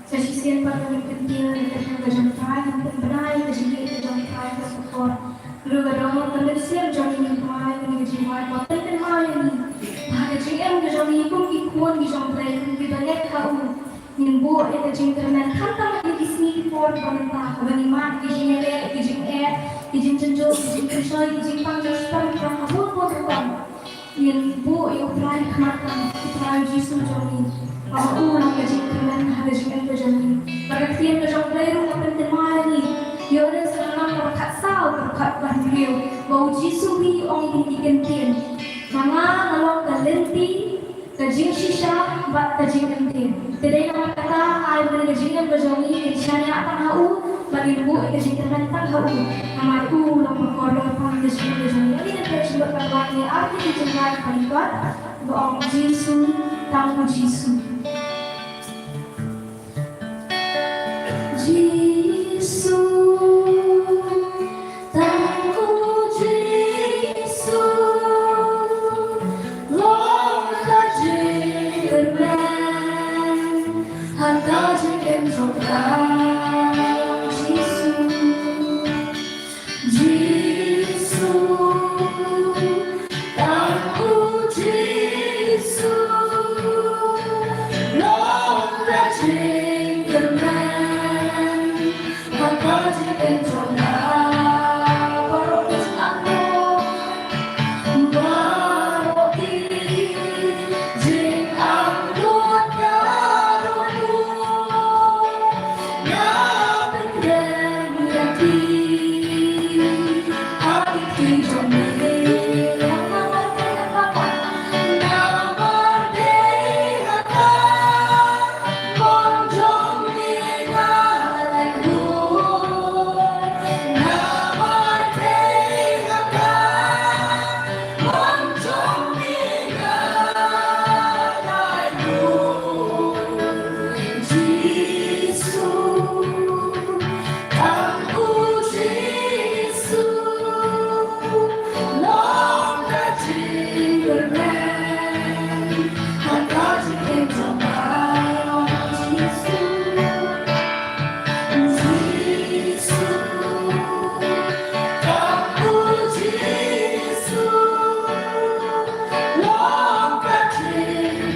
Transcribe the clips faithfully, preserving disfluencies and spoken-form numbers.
Sa shisien pat ngi pyntieng ïa ka jingpynbna ïa ka jingïeit ka jong U Trai ha ka por. Ruh ka dong ka mynsiem jong ngi, Trai, ka jingwai ba pynbna ïa ngi ha ka jingim ka jong ngi kum ki khun ki jong U Blei, kum kiba ngeit ha u. Ngin buh ïa ka jingkyrmen khamtam ha kine ki sngi ki por ba mynta, haba ngi mad ki jingïaleh, ki jingeh, ki jingjynjar, ki jingpynshoi, ki jingpang jingsheptieng ha bun bun rukom. Ngin buh ïa U Trai ha khmat ka U Trai Jisu jong ngi. Ba u long ka jingkyrmen ha ka jingim ka jong ngi. Ba ka ktien ka jong U Blei ruh ka pynkynmaw ïa ngi. Ïoannis lynnong kaba khatsaw, kaba khathynriew. U Jisu hi u ong ïa kine ki kyntien: Ma nga nga long ka lynti, ka jingshisha bad ka jingim. Te dei namar kata, ai ba ka jingim ka jong ngi kan shaniah tang ha u, bad ngin buh ïa ka jingkyrmen tang ha u. Namar u long ba kordor tang ka jingim ka jong ngi. Ngi kan peit shuh ka wan ïa artylli ki jingrwai ba ngi kwah, ba ong: Jisu, tang u Jisu. Jisu, tang u Jisu, long ka jingkyrmen ha ka jingim jong nga. Jisu, Jisu, tang u Jisu, long ka jingkyrmen ha ka jingim jong nga. Baroh ki jingangnud, baroh ki jingangnud, baroh Jisu, tang u Jisu, long ka jingkyrmen ha ka jingim jong nga. Jisu, Jisu, tang u Jisu, long ka jingkyrmen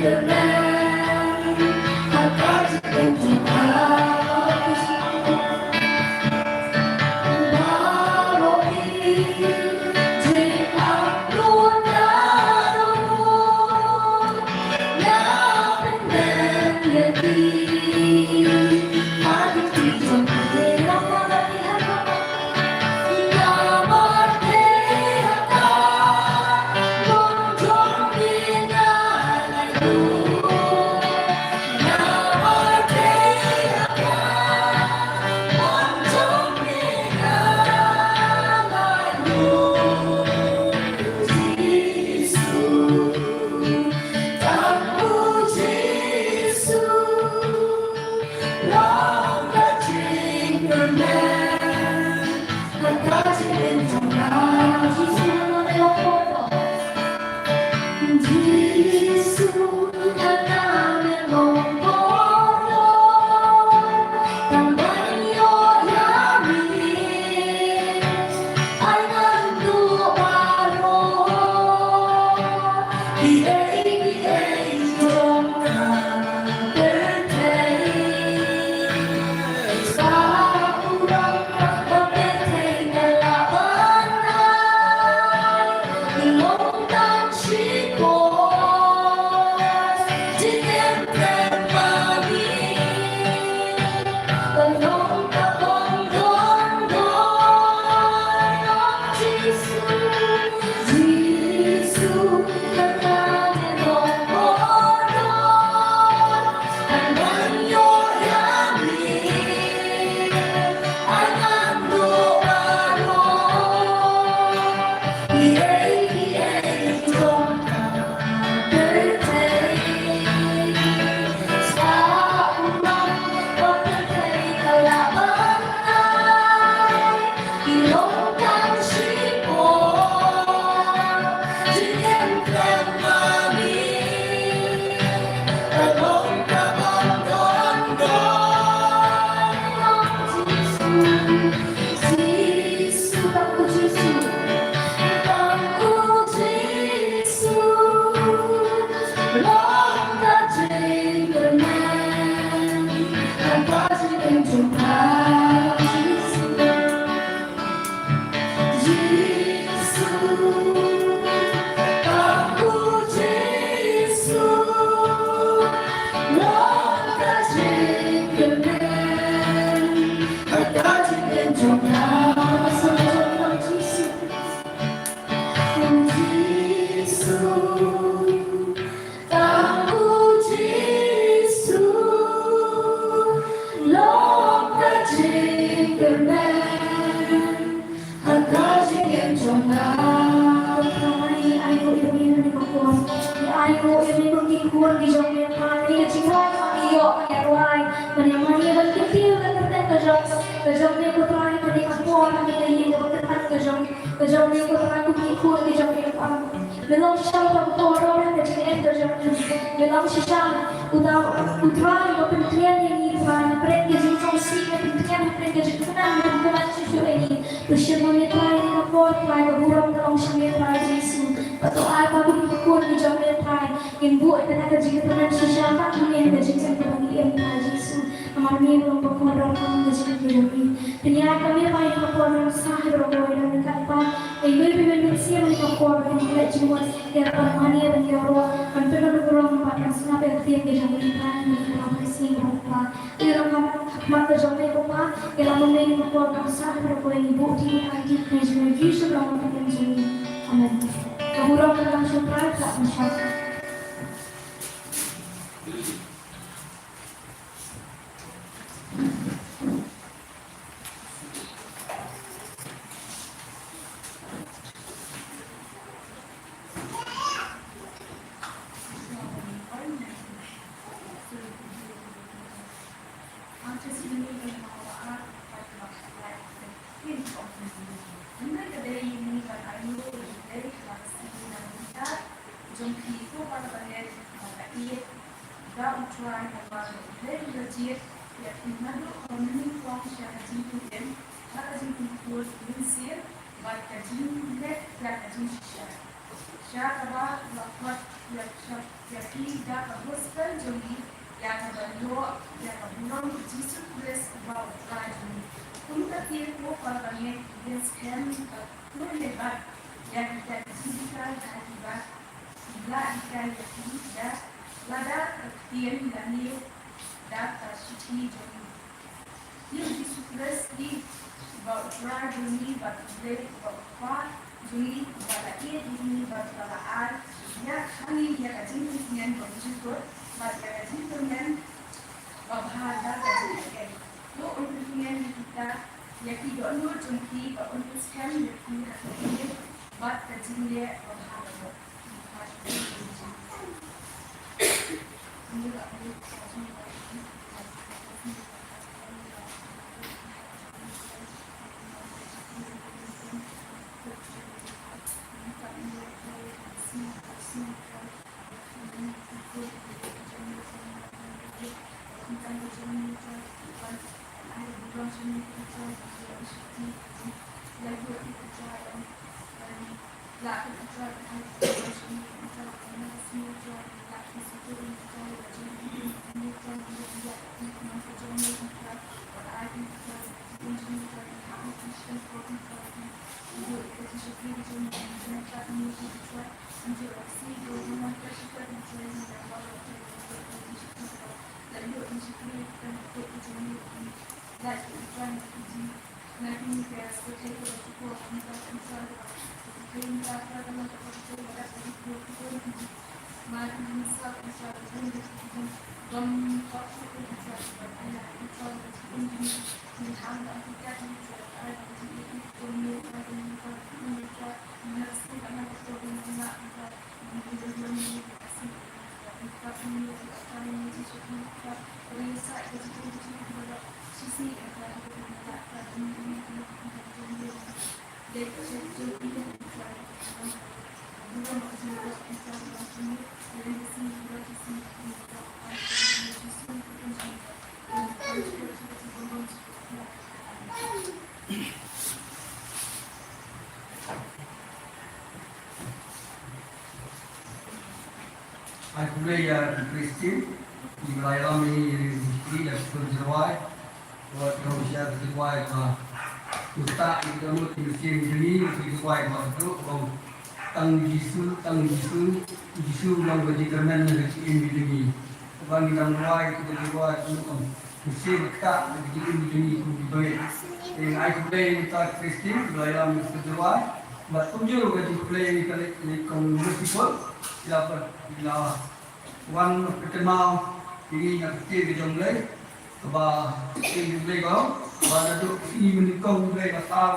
ha ka jingim jong nga. Baroh ki jingangnud, baroh Amen. Ha ka jingim jong nga. Ko Trai, ngi ainguh ïa me ha kane ka por. Ngi ainguh ïa me ko ki khun ki jong me Trai. Ngi jingrwai ma ngi ïoh, ngi rwai. Mane ma ngi ban kyntiew ïa ka kyrteng ka jong, ka jong me ko Trai, ha kane ka por, ha kane ka ïing kaba kyrpang ka jong, ka jong me ko Trai, ko ki khun ki jong me Trai. Me long shisha uta uba kordor ha ka jingim ka jong ngi. Me long shisha uta u Trai uba pynkheiñ ïa ngi Trai. Hapdeng ka jingsngewsih me pynkheiñ, hapdeng ka jingkmen me pynkheiñ shuh shuh ïa ngi. To shim ma me Trai ïa ka por Trai, ka burom ka long sha me Trai Jisu. Bad to ai ba kum ki khun ki jong me Trai ngin buh ïa kane ka jingkmen shisha bad ïa ka jingkmen kaba ngi im Trai Jisu. Namar me long ba kordor ka long ka jingkmen ka jong ngi. Pynïaid ma me Trai ïa ka por Trai sah ïa baroh kawei na ka por. Ei me Blei Mynsiem ïa ka por ba ngin leit jingmut ïa ka por ma me ban ïaroh ban pynlong burom bad ban sngap ïa ka ktien ka jong me Trai ïa ka por Jisu ïa ka por. Ïa la ka mat ka jong me ko Pa, ïa la ma me ïa ka por ba sah ïa baroh kawei ngi buh ïa ka ktien ka jong me Jisu ba long ka ktien jong ngi. Amen. Ka burom ka long sha Trai ka long sha Jong phi ko para bangeit ba la ïeit da U Trai, namar ba U Blei u la jied ïa phi naduh ba phi nyngkong sha ka jingpynim ha ka jingpynkhun mynsiem bad ka jingleh ïa ka jingshisha. Sha kaba la khot ïa, sha, ïa phi da ka gospel jong ngi, ïa kaba ïoh ïa ka burom U Jisu Khrist uba U Trai jong ngi. Kumta te ko para bangeit, ngin skhem ka khlur ïa bad ïa kita ki jinghikai ha kiba ki la hikai ïa phi da lada ka ktien lane da ka shithi jong ngi. Ïa U Jisu Khrist hi uba U Trai jong ngi bad U Blei uba U Kpa jong ngi uba la ïeit ïa ngi bad uba la ai ïa ngi ïa ka jingpynkynmaw ba jylliew bad ïa ka jingpynkynmaw ba bha da ka jingpynkynmaw. To un pynkyndit ïa kita ïa ki dohnud jong ki ba un pynskhem ïa ki ha ka jingim bad ka jingleh ba bha. Ai khublei ïa i Christine, i ba la ïalam ïa ngi ïa ka jingkyrwai, wat ka jingkyrwai ba u ta i ka mut i Christine jong ngi, i kyrwai ba u tang Jisu, tang Jisu, Jisu long ka jingkyrmen na ka jingim jong ngi. Ba ngi dang rwai ka jingkyrwai ka mut Ngi sngewbha ka jingim jong ngi kum ki bangeit. Te nga ai khublei ïa ka Christine, khublei ïa ka Jowai. Bad kumjuh ka jingkhublei ïa ka lei ïa ka Merciful. Ïa ka, ïa ka wan kynmaw ïa ngi na ka kti ka jong U Blei. Kaba ïa U Blei ba, ba naduh ïa kine ki kong U Blei ba thaw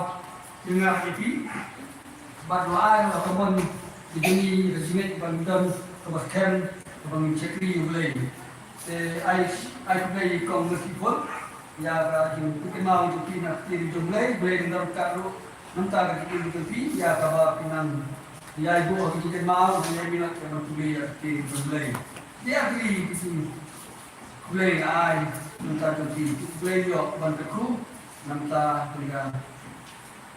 ïa nga ïa phi. Bad la ai la ka mon ïa kine ki jingngeit ban don kaba skhem kaba ngin shakri ïa U Blei. Te ai ai U Blei kong Mercy Paul ïa ka jingpynkynmaw jong phi na ka ktien jong U Blei, U Blei un don ryngkat ruh nangta ka jingim jong phi ïa kaba phi nang ïa ïa buh ha ka jingkynmaw, ïa minot ïa ban pule ïa ka ktien jong U Blei. Ïa phi phi Khublei nga ai mynta jong phi, khublei ïoh ban kyrkhu mynta, khublei nga.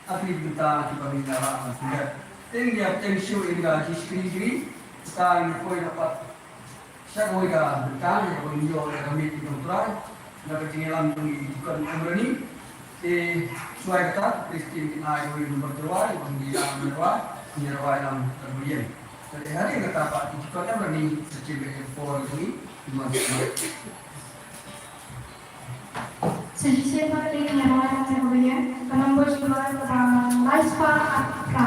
Ati mynta kiba ngi la rah ban pynjah. Te ngi ïa pynjah shuh ïa ka jingshakri jong ngi. Mynta ngi poi na pat sha kawei ka bynta, ïa kaba ngi ïoh ïa ka miet jong U Trai na ka jingïalam jong i Deacon Amrani. Te shuwa kata, Christine kin ai kawei ka number jyrwai, ban ngi ïa rwai, ngi rwai lang ka number ïa. Te hadien kata pat, i Deacon Amrani sa shim ïa ka por jong i, i mon. Sa shisien pat te ngi rwai lang ka number ïa, ka number jyrwai kaba lai spah arphew phra.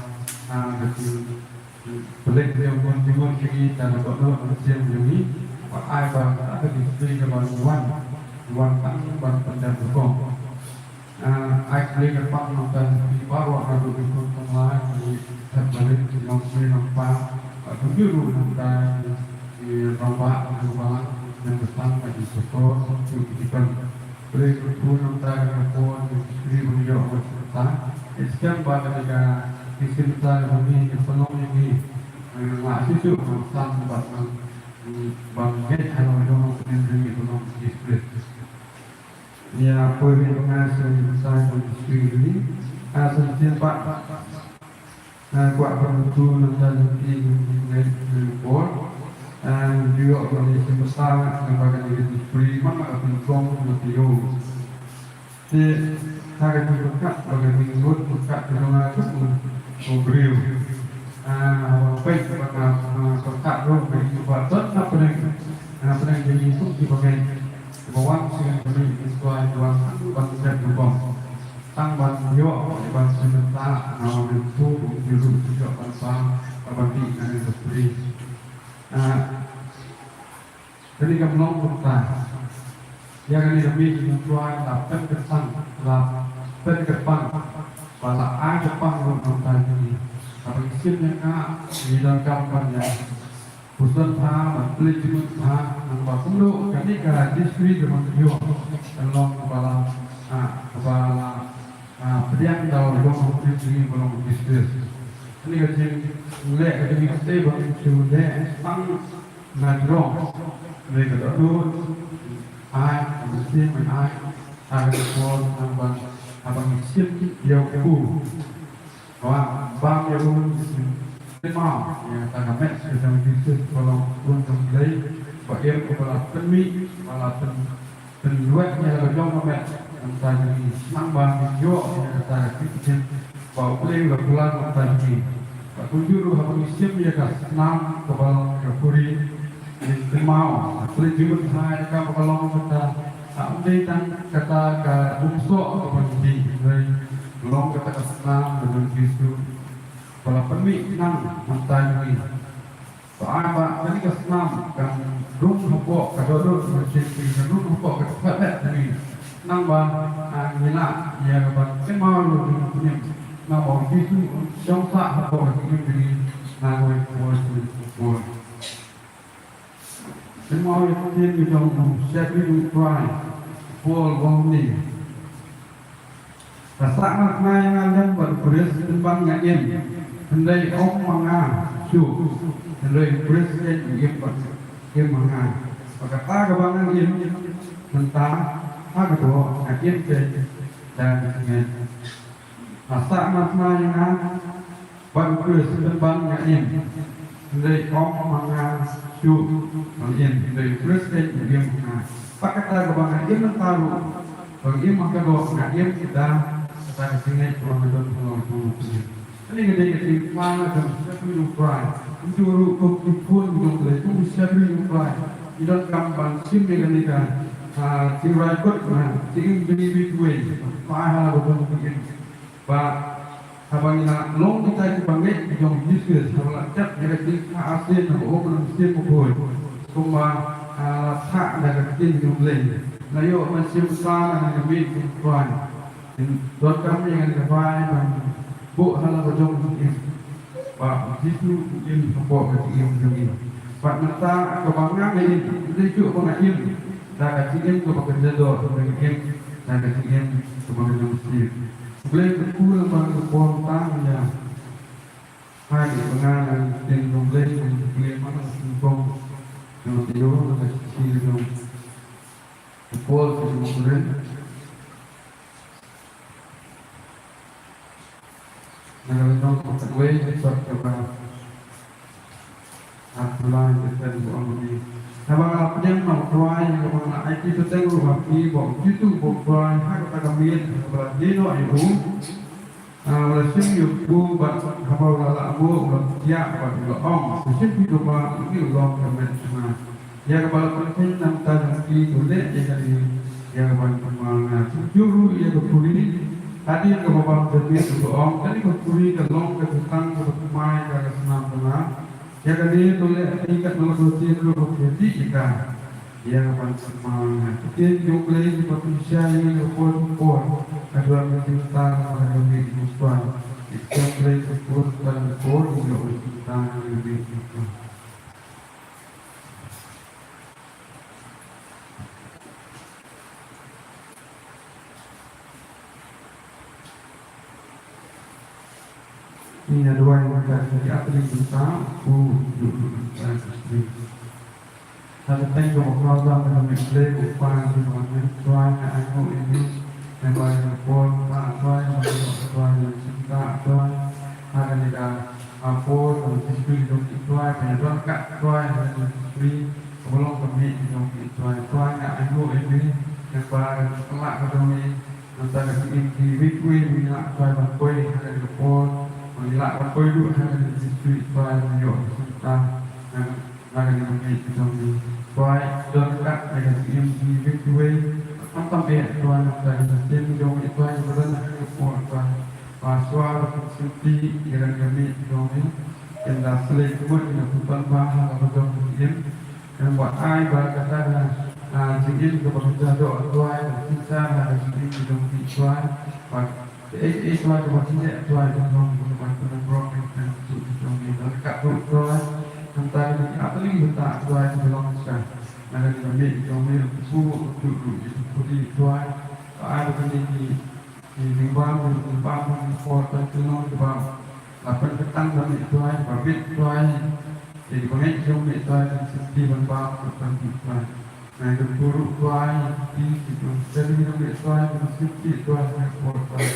ah, ka jingpynleit jong u Mynsiem jong ngi, da ka dohnud mynsiem jong ngi, ba ai ba kata ka jingkyrkhu ka ban wan, wan tang ban pyndep rukom. Ah, ai khublei kyrpang na ka bynta baroh na ka bynta ka lai, ki hep barit, ki nongkynnoh nongpang, ah, kumjuh ruh na ka bynta ki rangbah, ki balang, ki nongkynnoh, ki supporter, ki dukun. Khublei kyrpang na ka bynta ka por, ki kyrpang ban ïoh, ki bynta. Ïa skhem ba kane ka, ki bynta ka bynta, ki pynlong ïa ngi, eh, nga shisha ban san bad ban, ban ngeit ha la ka jong ka bynta jong ngi, pynlong Jisu Khrist. Ïa poi ri ba nga sngewbha ban sngewbha ri. Ah, sngewbha ba, ah, kwah pynbtu na ka bynta jong ki nongpynlong por. Ah, ïoh ban ïa sngewbha na ka bynta jong ki nongpynlong por man la ka pynlong na ka ïoh. Te ha ka jingpyrkhat ba ka jingmut pyrkhat ka jong nga kum u briew. Ah, ba peit ba ka, ah, pyrkhat ruh ba ka jingmut ba don na pdeng, na pdeng jong ngi kum ki bangeit. Ba wan sha ka jingmut, ba wan ban jep rukom. Tang ban ïoh ban sngewthuh, na wan tu ba ngi ruh ïoh ban pang, ban dih na ka pdeng. Ah, kane ka mlong kumta. Ïa kane ka mih jong u Trai la pynkyrpang, la pynkyrpang, ba la ai kyrpang ruh na ka bynta jong ngi. Haba ngi shim ïa ka, ngi donkam ban ïa puson bha, ban pynleit jingmut bha, nangba kumno kane ka Jisu Khrist ka ban ïoh, ka long kaba la, ah, kaba la, ah, pdiang da u Jong U Mynsiem jong ngi ba long Jisu Khrist. Kane ka jingleh ka jong ngi ka dei ban shu leh tang na jrong, ne ka dohnud, ai, ka mynsiem, ai, ai, ha ka por, nangba, haba ngi shim ïa u, ba, ba ïa u, shim, shim, ïa kata ka met, ka jong Jisu, ka long u Khun jong U Blei, ba im, ba la pynmih, ba la pyn, pynduwai ïa la ka jong ka met, nangta jong ngi, nangba ngi ïoh ïa kata ka ktien ba U Blei u la kular nangta jong ngi. Bad kumjuh ruh haba ngi shim ïa ka snam kaba long ka khuri, ngi kynmaw, ka pynleit jingmut ha ïa ka ba ka long kata, ah, ym dei tang kata ka umsoh kaba ngi dih, hynrei long kata ka snam kaba ngi dih, ba la pynmih nang nangta jong ngi. Ba ai ba kane ka snam kan rung hapoh ka dohnud mynsiem jong ngi, kan rung hapoh ka jingkyrkhu jong ngi. Nangba, ah, ngi lah ïa ka ban kynmaw ïa u jingim. Nangba u Jisu un shong sah hapoh ka jingim jong ngi. Nangba u Jisu un. Kynmaw ïa ka ktien jong u shakri u Trai Paul, ba u ong, ka sah na tnga ïa nga lem bad u Khrist pynban nga im, hynrei ym ma nga shuh, hynrei u Khrist keiñ u im bad, im ma nga. Bad kata kaba nga im mynta ha ka doh nga im keiñ da ka jingngeit. Ka sah na tnga ïa nga bad u Khrist pynban nga im, hynrei ym ma nga shuh nga im, hynrei u Khrist keiñ u im ha nga. Bad kata kaba nga im mynta ruh, ba nga im ha ka doh, nga im da kata ka jingngeit ba nga don ha u Trai. Kane ka dei ka jingphla jong u shakri u Trai. Kumjuh ruh kum ki khun jong U Blei, kum u shakri u Trai, ngi donkam ban shim ïa kane ka, ah, jingrai kut na jingim jong ngi kiwei, ba ha la ka jong ka jingim. Ba haba ngi la long kita kiba ngeit ki jong u Jisu Khrist, haba la dep ïa ka jingkha arsien na ka um na ka mynsiem bakhuid, kumba, ah, la thah da ka ktien jong U Blei, la ïoh ban shim bynta na ka miet jong u Trai. Donkam ïa ngi ban buh ha la ka jong ka jingim ba u Jisu u im hapoh ka jingim jong ngi. Bad mynta kaba nga im, ym dei shuh ba nga im da ka jingim kaba kynja doh, hynrei nga im da ka jingim kaba kynja mynsiem. U Blei un kyrkhu lang ba ngi pom tang ïa. Hai, ba nga nang ktien jong U Blei, nang ktien ma nang sngewthuh. Jong u Tio, na ka shithi jong u Paul sha ki Korinth. Na ka lynnong kaba khatwei, dkhot kaba arphew lai, dkhot kaba ong kumne. Haba nga la pdiang na U Trai, haba nga la aiti pateng ruh ha phi, ba u Titus u Trai, ha kata ka miet, haba la die noh ïa u. Ah, u la shim ïa u bad haba u la lah buh u la thiah bad u la ong, to shim phi kumba une u long ka met jong nga. Ïa kaba la pynkheiñ na ka bynta jong phi to leh ïa kane ïa ka ban kynmaw ïa nga. Sngewthuh ruh ïa ka khuri hadien kaba bam janmiet, u la ong, kane ka khuri ka long ka jutang kaba thymmai ïa ka snam bneng. Ïa kane to leh phi katno katno sien ruh ba phi ïa dih ïa ka, ïa ka ban kynmaw ïa nga. Ka ktien jong U Blei kaba pynshai ïa ngi ha ka por ka por, ka don ka jingtang ha ka miet jong U Trai. Ka ktien U Blei ka pynshai ha ka por, ka don ka jingtang ha ka miet jong U Trai. Ngi ïa duwai, ngi ïa duwai, ngi ïa duwai. Ha ka teng jong U Blei, U Kpa jong ngi, Trai, nga ainguh ïa me, namar ïa ka por kaba, Trai, nga ïoh, Trai, ïa ka jingthoh, Trai, ha kane ka por kaba jingkyrkhu jong ngi, Trai, ba ngi don ryngkat, Trai, ha kane ka jingkyrkhu kaba long ka miet jong ngi, Trai, Trai, nga ainguh ïa me, namar ka jingpynlah ka jong ngi, Nangta ka jingim kiwei kiwei ngi lah, Trai, ban poi ha kane ka por, ngi lah ban poi duh ha kane ka jingkyrkhu, Trai, ban ïoh ka jingthoh na, na kane ka miet ka jong ngi. Trai, don ryngkat ïa ka jingim kiwei kiwei, khamtam eh, Trai, nangta ka jingim ka jong ngi, Trai, kaba don ha kane ka por, Trai. Ba shuwa ba kin shim ti ïa kane ka miet ka jong ngi, kin da slem ka mut ïa ka pynban ba ha kaba jong ka jingim. Ngan ba ai ba kata ka, ah, jingim kaba ka jadoh, Trai, ka jingim ka jong ngi, Trai. Ba kaei kaei, Trai, kaba ngi leh, Trai, ka long kaba pynlong burom ïa ka jingim ka jong ngi. Don ryngkat ruh, Trai, nangta ka jingim, ah, ka jingim kata, Trai, kaba long shisha na kane ka miet ka jong ngi, ka jingim ka jong ngi, Trai. Ba ai ba kane ki Ki jingbam, ki jingbam, ki por, Trai, ki long kiba la pynkyntang da me, Trai, ba bit, Trai. Ki bangeit jong me, Trai, ki sngewthuh ban bam, Trai, ki bit, Trai. Ngi kyntu ruh, Trai, ki, ki jong, Trai, ki jong me, Trai, ki sngewthuh, Trai, ki por, Trai.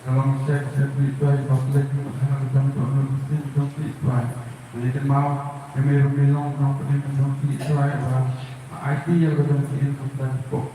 Ka long shisha, Trai, ki bit, Trai, ba pynleit, Trai, ha ka jam, Trai, ki sngewthuh, Trai. Ngi kynmaw ïa me ruh, me long, long, Trai, ki jong, Trai, ba aiti ïa ka jong, Trai, ki por.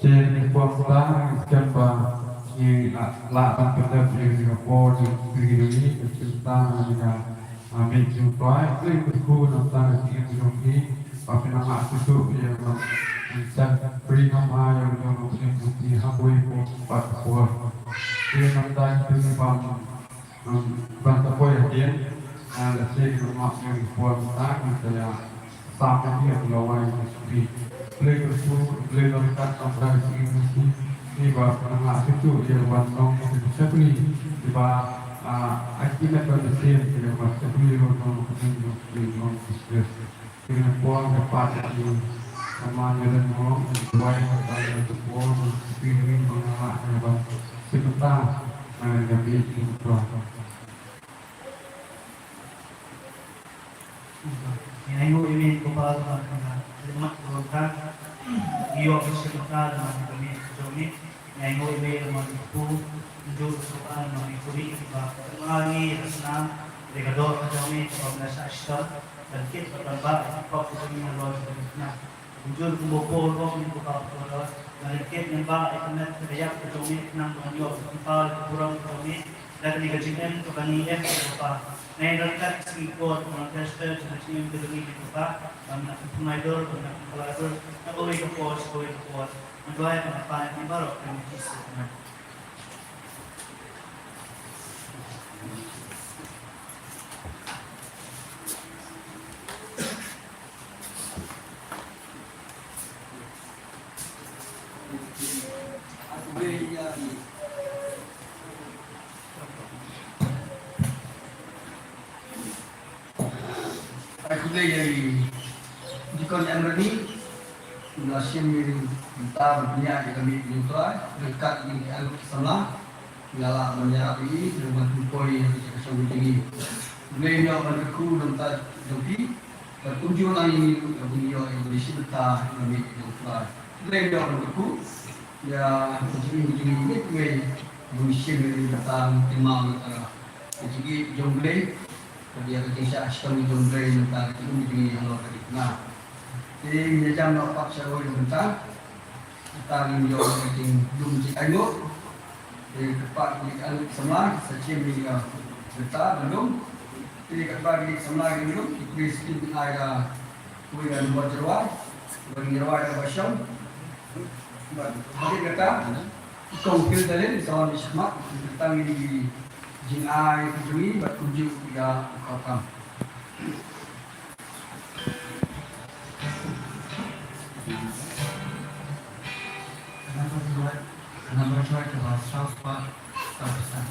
Te ngi kwah ban skhem ba ngi lah ban pyndep ïa ka por jong ngi, ka jingtang ïa ka, ah, miet jong U Trai. Khublei kyrkhu namar ka jingim jong phi ba phin nang lah kyrkhu ïa ka ban sngewthuh ïa ka jong U Trai ha kawei ka por. Te namar ka jingim ban Ban sa poi hadien, ah, lehse ki nongmah ki por mynta, ki sa ïa sam ïa ki, ïa ki lawei ïa ki. Blei kyrkhu, Blei ryngkat Trai Jisu Khrist, kiba nang ïa kito ïa ban long ki shakri, kiba, ah, ai ki met ban shisien, ïa ban shakri long long ki Khrist. Kine por nga pat ïa ki, kynmaw ïa lade mo, ïa ki wai, ïa ki por, ïa ki ring, ïa ki ring, ïa ban sngewthuh, ïa ka miet jong U Trai. Ngi ainguh ïa me ko Kpa, ba ka mat ka bynta, ngi ïoh ka sngewthuh, ba ka miet jong me. Ngi ainguh ïa me, Lamar Kpu, Kynjoh Sohpan, Lamar Kuri, kiba pynmih ïa ka snam, ïa ka doh ka jong me, kaba me la shah shitom, ban kit bad ban bah ïa ki pop ka jong me halor jong ka duniya. Kynjoh kumba poi ruh me ko Kpa, ba ngan kit ngan bah ïa ka met ka ïap ka jong me, khnang ba ngan ïoh ban pynpaw ïa ka burom ka jong me, da kane ka jingim kaba ngi ïeng ko Kpa. Ngi ryngkat ka sngi ko, ba ngan test ka jingim ka jong me ko Kpa, ba ngan pynmih dur, ba ngan pynpaw dur, na kawei ka por sha kawei ka por. Ngan duwai ïa kane baroh ha ïing u Jisu. Amen. Ai khublei ïa i Deacon Anthony, u la shim ïa i bynta ban pynïaid ïa ka miet jong U Trai, ryngkat ïa i Anthony samla, nga lah ban ïarap ïa i, ban pynpoi ïa ka shong ka jong i. Khublei ïa u ban kyrkhu na ka bynta jong phi, bad kumjuh lang ïa ngi ruh, ïa ban ïoh ïa ka shim bynta ïa ka miet jong U Trai. Khublei ïa u ban kyrkhu, ïa ka jingim jong i miet wei, ban shim ïa ka bynta, kynmaw ïa ka Ka jingïeit jong U Blei, ka dei ka jingshah shitom jong U Blei, mynta ka jingim jong ngi halor ka dei na. Te ngin ïa jam noh pat sha kawei ka bynta. Mynta ngin ïoh ka jingdum jingainguh. Te ka kpa ki samla ki sa shim ïa ka bynta ba dum. Te ka kpa ki samla ki dum, ki priest kin ai ka kawei ka nombor jingrwai. Ba ngin rwai da ka ba shong. Bad hadien kata, i Kong Phil Dallin, i sa wan shakhmat, kata ngin ïa jingai ka jong ngi, bad kumjuh ïa u Kong Kam. Ka number twelve, ka number twelve, ka ba saw spah, saw spah.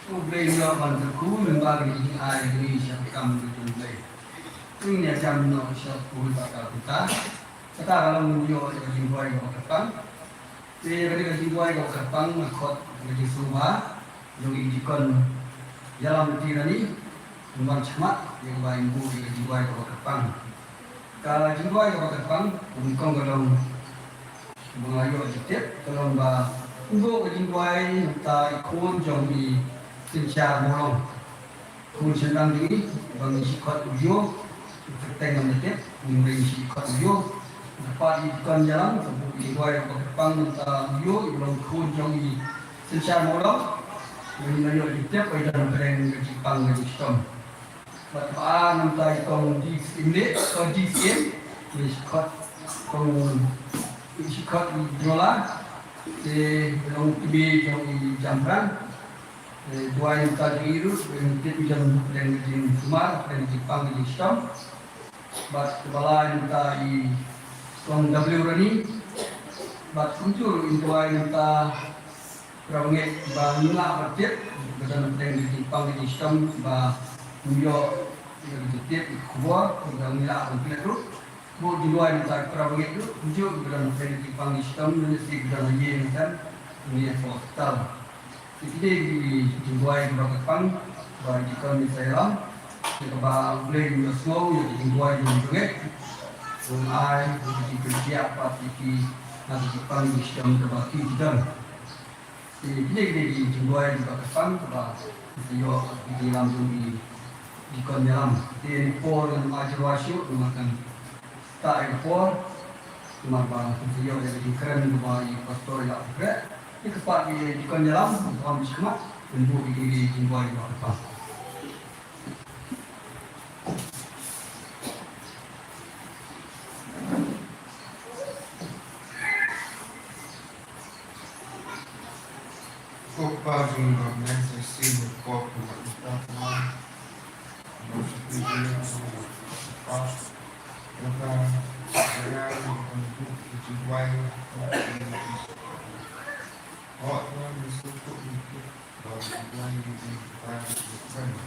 U Blei u ïoh ban kyrkhu lyngba ki jingai jong ngi sha ka kam ka jong U Blei. Ngi ïa jam noh sha u Blei ba ka kata. Kata ka long u ïoh ïa ka jingduwai kaba kyrpang. Te ka dei ka jingduwai kaba kyrpang, nga khot ka jingsngewbha jong i Deacon Ïalam Lati Rani, u ban shmat ïa kaba in buh ïa ka jingduwai kaba kyrpang. Ka jingduwai kaba kyrpang, ka nyngkong ka long ba nga ïoh jingtip, ka long ba un buh ka jingduwai na ka bynta i khun jong i Synshar Mawlong. Khun shyndang jong ngi, ba ngi shu khot u Ïew, u kyrteng ngam da tip, ngi shu khot u Ïew. Kyrpad ïa i Deacon Ïalam, ka buh ïa ka jingduwai kaba kyrpang na ka bynta u Ïew, i ba long khun jong i Synshar Mawlong. Ngi la ïoh jingtip ba i don hapdeng ka jingpang ka jingshitom. Bad kaba ar na ka bynta i kong Dsiem, kong Dsiem, ngi shu khot, kong, ngi shu khot i Jngola, te i long kmie jong i Jamrang. Eh, duwai na ka bynta jong i ruh, eh, tip i jan hapdeng ka jingsumar, hapdeng ka jingpang ka jingshitom. Bad kaba lai na ka bynta i Kong W Rani. Bad kumjuh ruh in duwai na ka bynta para bangeit ba ngim lah ban tip, ba don hapdeng ka jingpang ka jingshitom, ba ngim ïoh ïa ka jingtip, ïa ka khubor, ba ngim lah ban klet ruh. Buh jingduwai na ka bynta para bangeit ruh, kumjuh ba don hapdeng ka jingpang ka jingshitom, lane shi ba don ha ïing ha sem, lane ha hospital. Te kine ki jingduwai kiba kyrpang ba i Deacon Mister Ïalam, ïa kaba U Blei un ïohsngew ïa ki jingduwai jong ki bangeit, un ai ïa ki jingpynjah pat ïa ki na ka jingpang ka jingshitom kaba ki don. Te kine kine ki jingduwai kiba kyrpang kiba ki ïoh ki jingïalam jong i Deacon Ïalam. Te ïa kane ka por ngan ai jingduwai shuh namar kan ktah ïa ka por. Namar ba kan sa ïoh ïa ka jingkren kaba i Pastor ïa u kren. Te kyrpad ïa i Deacon Ïalam, ngan wan sha khmat, ngan buh ïa kine ki jingduwai kiba kyrpang. Ko Pa jong ngi ba ha bneng, sa shisien ïa ka por kaba ngi ïoh ban ïa ka jingduwai. Hooid, ngi sngewthuh ïa ka jingduwai jong ngi, Kpa jong ngi.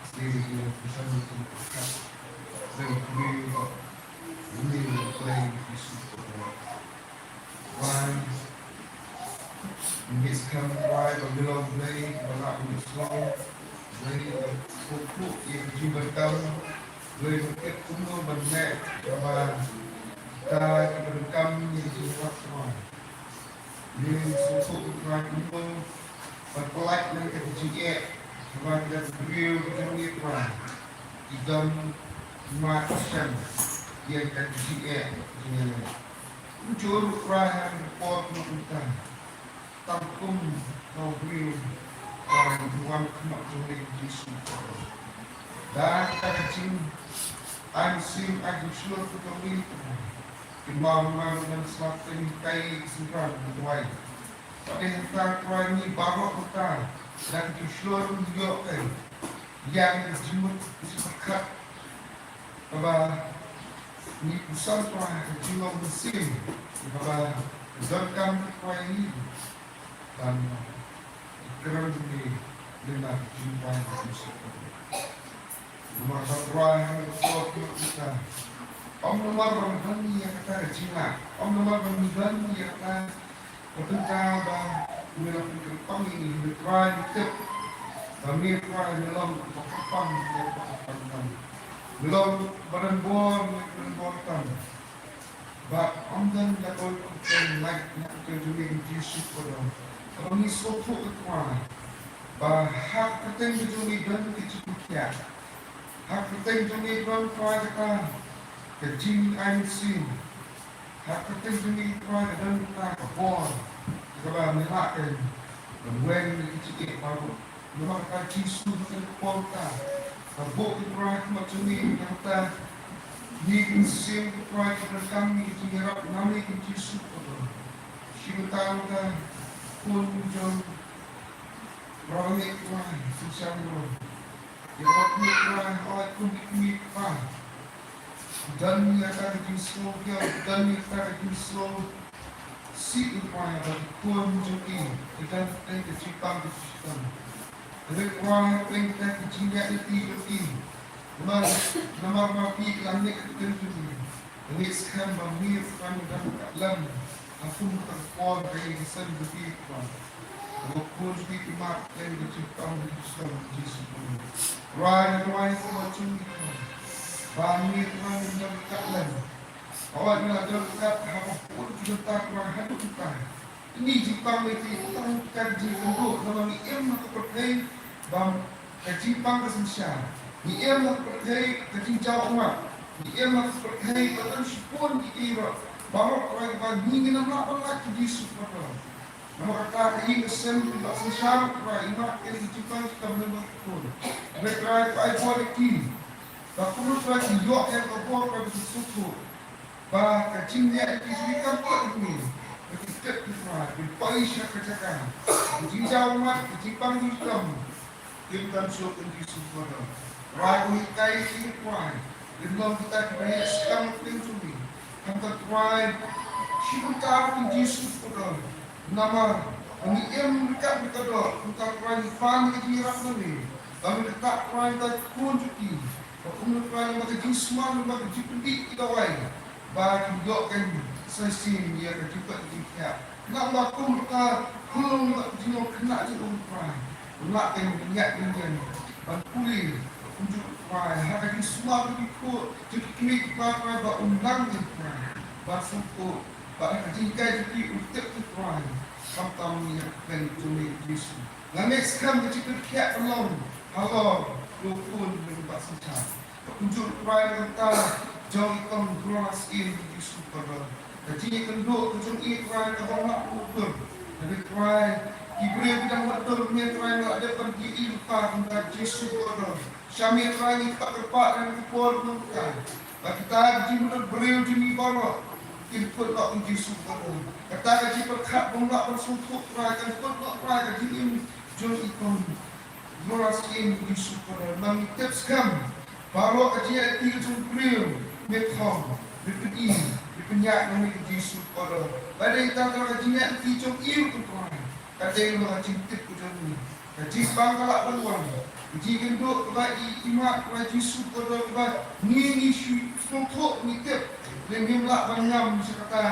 Shisien ïa ka jingpynshong jong ka pyrkhat jong ka briew ba ïeit ïa U Blei Jisu Khrist. Trai, ngi skhem Trai ba ngi long Blei ba lah ban ïohsngew, Blei ba sngewthuh ïa ka jingdonkam, Blei ba tip kumno ban leh kaba kita kiba donkam ïa ka jingïarap Trai. Ngi sngewthuh Trai kumno ban pyllait na kata ka jingeh kaba kita ki briew ki jong ngi Trai ki don mad shen ïa kata ka jingeh jong ngi. Kumjuh ruh Trai ha kane ka por kumta, tang kum ka briew ba wan ha khmat jong ngi Jisu Khrist. Da kata ka jingaiñ mynsiem, aiñ shlur ka jong ngi Trai. Ki mawmam ngan sa pynhikai ki synran ki duwai. Bad hangta Trai ngi baroh hangta da ka jingshlur ngi ïoh ka ïa ka jingmut ka jingpyrkhat kaba ngi pynsan Trai, ka jinglong mynsiem kaba donkam Trai ngi. Ban kren ïa ngi na ka jingduwai ka jingshakri. Namar ba Trai ha ka por kaba mynta, ym namar ba ngi don ïa kata ka jingngeit, ym namar ba ngi don ïa kata ka bynta ba ngi la pynkyrpang ïa ngi, hynrei Trai ngi tip ba me Trai me long uba kyrpang, me uba kyrpang tam. Me long uba don bor, me uba don bor tam. Ba ym don da kawei ka kyrteng lait na ka kyrteng jong me Jisu Khrist. Ba ngi sngewthuh Trai ba ha ka kyrteng jong me don ka jingpynkhiah. Ha ka kyrteng jong me don Trai kata ka jingaiñ mynsiem. Ha ka kyrteng jong me Trai ka don kata ka bor kaba me lah ban weng ïa ka jingeh baroh. Namar kata Jisu, ha kane ka por kata, ka buh Trai ha khmat jong ngi, namar kata ngi ki mynsiem Trai ki donkam ïa ka jingïarap na me Jisu Khrist. Shi mynta ruh Trai, khun jong Trai Trai, synshar ruh ïa ka khun Trai, oi khun ki kmie Trai. Don ïa ka jingsngewsih, don ïa ka jingsngewsih Trai ba ki khun jong ki ki don tang ka jingpang ka jinghikai. Hynrei Trai tang ka jingïaid lynti jong ki. Namar, namar ba phi la leh ka jingim jong ki. Ngi skhem ba ngi Trai ngi dang ka lem. Ha kum ka por ka ïing ka sem jong ki Trai. Ba khun jong ki ki mad tang ka jingpang ka jinghikai Jisu Khrist. Trai ngi duwai sha ka jong ki Trai. Ba ngi Trai ngi dang ka lem. Hooid, ngi la don ryngkat ha ka por ki jong ta Trai haduh mynta. Ngi jingpang ngi tang ka jingkynduh namar ngi im ha ka pyrthei ba ka jingpang ka synshar. Ngi im ha ka pyrthei ka jingjaw ummat. Ngi im ha ka pyrthei ba don shibun ki ei ruh. Baroh Trai ba ngi ngim lah ban lait ïa ka Jisu Khrist. Namar kata ka ïing ka sem ka synshar Trai i mad ïa ka jingpang ka jingkam namar ka khun. Hynrei Trai to ai bor ïa ki. Ba kumno Trai ki ïoh ïa ka bor ka jingsngewthuh. Ba ka jingïaid lynti jong ki kam kot ïa me. Ba ki tip Trai, ki poi sha ka jaka ka jingjaw ummat, ka jingpang jingkam. Kim don shuh ïa ka Jisu Khrist. Trai to hikai ïa ki Trai. Kim long kita kiba ïaid skhem ïa ka kyrteng jong me. Kumta Trai, shu pyntar ïa ka Jisu Khrist. Namar ba ngi im ryngkat bad ka doh, kumta Trai ngi pan ïa ka jingïarap na me. Ba me ktah Trai ïa ki khun jong ki. Ba kumno Trai ba ka jingsumar, ba ka jingpynbeit ïa ki dawai. Ba kin ïoh kein sa shisien ïa ka jingpang jingkhiah. Nangta kumta kumno ba ka jinglong khynnah jong u Trai. Lah kein ban ïaid ban ïeng ban pule. Kumjuh Trai ha ka jingsumar jong ki khun jong ki kmie ki kpa Trai ba un nang ïa Trai. Ba sngewthuh ba ha ka jinghikai jong ki un tip ïa Trai. khamtam ïa ka kyrteng jong me Jisu. Nga ngeit skhem ka jingpynkhiah ka long halor u khun jong u Bah Synshar. Ka kumjuh Trai na ka bynta jong i kong Gloria Syiem Jisu Kordor. Ka jingïakynduh ka jong i Trai kaba ym lah ban dur. Naba Trai, ki briew ki dang ym dur, me Trai me la dep ban ïohi lypa kumta Jisu Kordor. Sha me Trai ngi kyrpad kyrpad ïa ka por mynta. Ba kita ki jingmut briew jong ngi baroh kin kut noh ïa u Jisu Kordor. Kata ka jingpyrkhat ba ym lah ban sngewthuh Trai kan kut noh Trai ka jingim jong i kong Gloria Syiem Jisu Kordor. Namar ngi tip skhem baroh ka jingïaid lynti jong u briew me khong, me pyni, me pynïaid noh ïa u Jisu Kordor. Ba dei tang ka jingïaid lynti jong i ruh Trai. Ka dei namar ka jingtip ka jong ngi. Ka jingpang ka lah ban wan. Ka jingïakynduh kaba i, i mat Trai Jisu Kordor kaba ngi, ngi shu sngewthuh ngi tip. Lei ngim lah ban ngam sha kata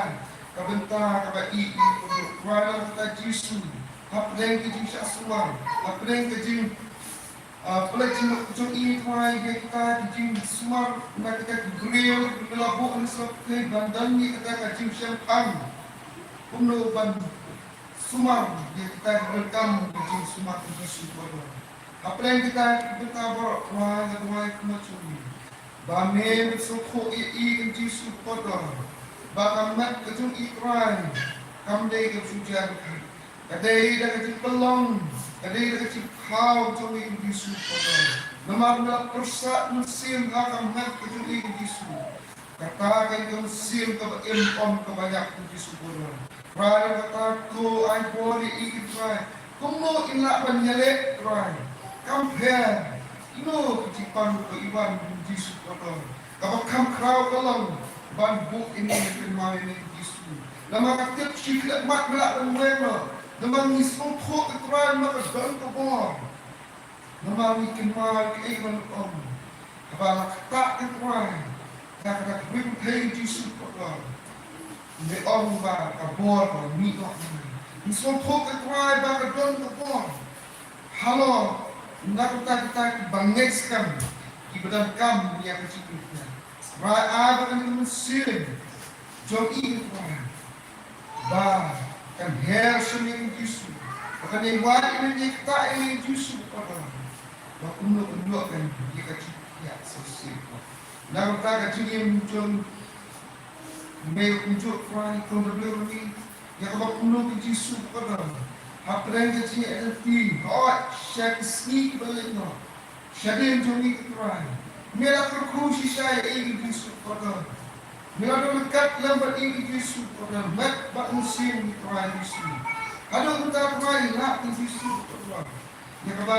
ka bynta kaba i, i Kordor. Trai na ka bynta Jisu. Hapdeng ka jingshah sumar. Hapdeng ka jing, ah, pynleit jingmut ka jong i Trai ïa kita ki jingsumar na kita ki briew, ki la buh na sla pyrthei ban don ïa kata ka jingshemphang. Kumno ban sumar ïa kita ki donkam ki jingsumar ki Jisu Kordor. Hapdeng kita ki bynta baroh Trai nga duwai kumno jong ngi. Ba men sngewthuh ïa i ki Jisu Kordor. Ba ka met ka jong i Trai kam dei ka shu jan ka. Ka dei da ka jingpynlong, ka dei da ka jingkhaw jong i ki Jisu Kordor. Namar me la pyrsad mynsiem ha ka met ka jong i ki Jisu. Kata ka dei ka mynsiem kaba im, ym kaba ïap, Jisu Kordor. Trai, kata ko ai bor ïa i Trai. Kumno in lah ban ïaleh Trai? Kam pher. Kino ka jingpang kaba i wan, Jisu Kordor? Kaba kham khraw ka long ban buh ïa ngi, kynmaw ïa ngi Jisu. Namar ka tip shi khyllipmat me lah ban weng noh. Namar ngi sngewthuh ïa Trai, namar ka don ka bor. Namar ngi kynmaw ïa kaei kaba me ong. Haba la ktah ïa Trai na kata ka ri pyrthei, Jisu Kordor, me ong ba ka bor ka mih noh. Ngi sngewthuh ïa Trai ba ka don ka bor halor na ka bynta kita kiba ngeit skhem, kiba donkam ïa ka jingpynhiar. Trai, ai ba kane ka mynsiem jong i Trai ba kan her sha me Jisu, ba kan ïai wad ïa me, ïai ktah ïa me Jisu Kordor, ba kumno kan ïoh kan ïa ka jingpynhiar shisha. Na ka bynta ka jingim jong me kumjuh Trai, kong Blei, ïa kaba kumno ka Jisu Kordor, hapdeng ka jingïaid lynti, hooid sha ki sngi kiba leit noh, shadien jong ngi Trai, me la kyrkhu shisha ïa i Jisu Kordor. Me la don ryngkat lem bad i Jisu Kordor, met bad mynsiem i Trai Jisu. Haduh mynta Trai, i lah i Jisu Kordor. Ïa kaba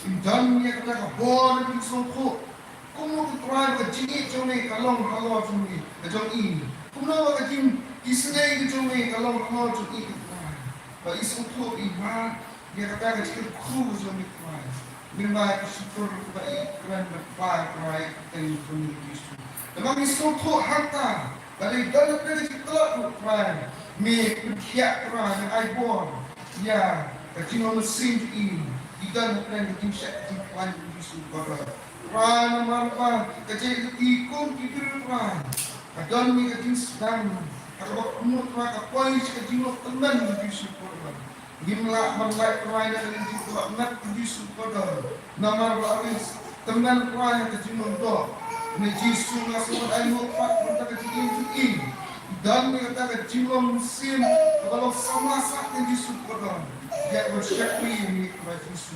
im don ïa kata ka bor, i Jisu Kordor. Kumno Trai ba ka jingïeit jong me ka long halor jong me, ka jong i. Kumno ba ka jingïaseng ka jong me ka long halor jong i Trai. Ba i sngewthuh i ma ïa kata ka jingkyrkhu jong me Trai. Ngin ai ka shukor ba i kren bad ba Trai ka kyrteng jong me Jisu. Namar ngi sngewthuh hangta ba dei don ka jingtlot ruh Trai. Me pynkhiah Trai, me ai bor ïa ka jinglong mynsiem jong i. I don hapdeng ka jingshah jingkhlaiñ jong Jisu Kordor. Trai namar ba ka jingïaid lynti kum ki briew Trai. Ka don ïa ka jingsdang. Ka kaba kumno Trai ka poi sha ka jinglong tymmen jong Jisu Kordor. Ngim lah ban lait Trai na ka jingtlot met jong Jisu Kordor. Namar ba ka tymmen Trai ka jinglong doh. Ïa Jisu nga sngewbha ai nguh pat mynta ka jingim jong i. Don ïa kata ka jinglong mynsiem kaba long samla sah ïa Jisu Kordor. Ïa kaba shakri ïa ngi Trai Jisu.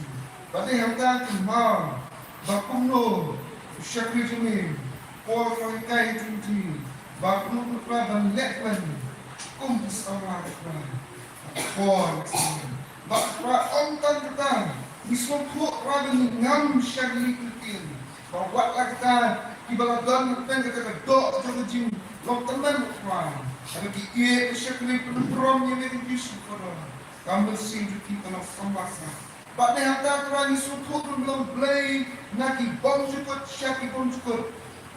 Ba dei hangta kynmaw ba kumno u shakri jong me Paul ka hikai jong ngi ba kumno Trai ban leh kmen kum ki samla Trai. Paul ba Trai ym tang kata, ngi sngewthuh Trai ba ngi ngam shakri ktien. Ba wat la kata kiba la don hapdeng kata ka doh jong ka jinglong tymmen Trai. Haba ki ïeit ki shakri pynburom ïa me Jisu Kordor. Ka mynsiem jong ki ka long samla sah. Bad dei hangta Trai ngi sngewthuh ruh me long Blei na ki bymjukut sha ki bymjukut.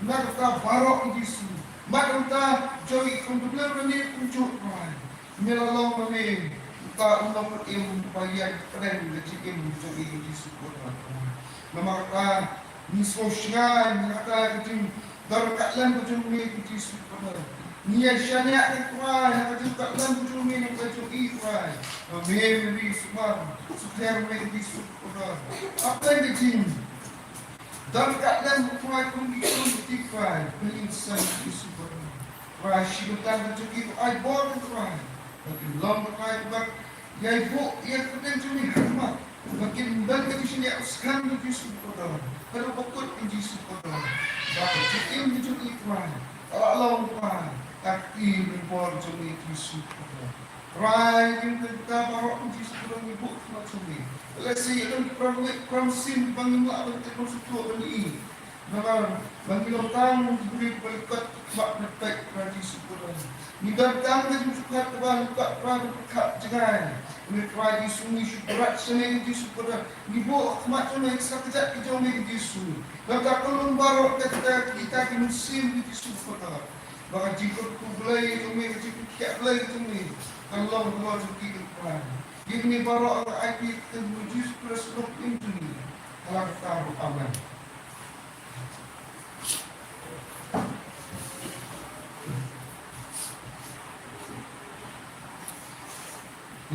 Na kata baroh ki Jisu. Bad hangta jong i kum u Blei ruh ngi kumjuh Trai. Me la long ma me uta u nongpynim ba ïeng pdeng ka jingim jong i Jisu Kordor. Namar kata ngi sngewshngaiñ na kata ka jingdon ryngkat lem ka jong me Jisu Kordor. Ngi ïa shaniah, ko Trai, ha ka jingkatdei jong me, ha ka jong i, Trai. Ba me, me ri sumar, sukher me ka jingsuk kordor. Hapdeng ka jing don katdei, ko Trai, kum ki khun ki, Trai, ba ngin san ka jingsuk kordor. Trai, shi bynta ka jong ki, ko ai bor, ko Trai, ba kin long, ko Trai, ba ïai buh ïa ka kyrteng jong me ha khmat, ba kin don ka jingshaniah, u skhem ka jingsuk kordor, ka dei ba kut ka jingsuk kordor. Ba ka jingim ka jong i, Trai, ka la long, Trai, ka kti bor jong me ka jingsuk kordor. Trai, ïa kata baroh ka jingsuk kordor ngi buh ha khmat jong me. Lehse ïa don prang wei prang sim ba ngim lah ban tip ban sngewthuh ban ïohi. Namar ba ngi long tang ki briew ba lyngkot, khmat na peit, Trai Jisu Khrist. Ngi don tang ka jingpyrkhat kaba lyngkot, Trai, ban pyrkhat jngai. Ngi, Trai Jisu, ngi shu pyrkhat shane, Jisu Khrist. Ngi buh ha khmat jong me ka sa ka jait ka jong me, Jisu. Nangta ka long baroh kata kita ki mynsiem, Jisu Khrist. Ba ka jingkyrkhu Blei jong me, ka jingkyrkhu Blei jong me, kan long halor jong ki, Trai. Ïa kine baroh nga ai ïa ka kyrteng Jisu Khrist, Nongpynim jong ngi. Ka la kata ruh, amen.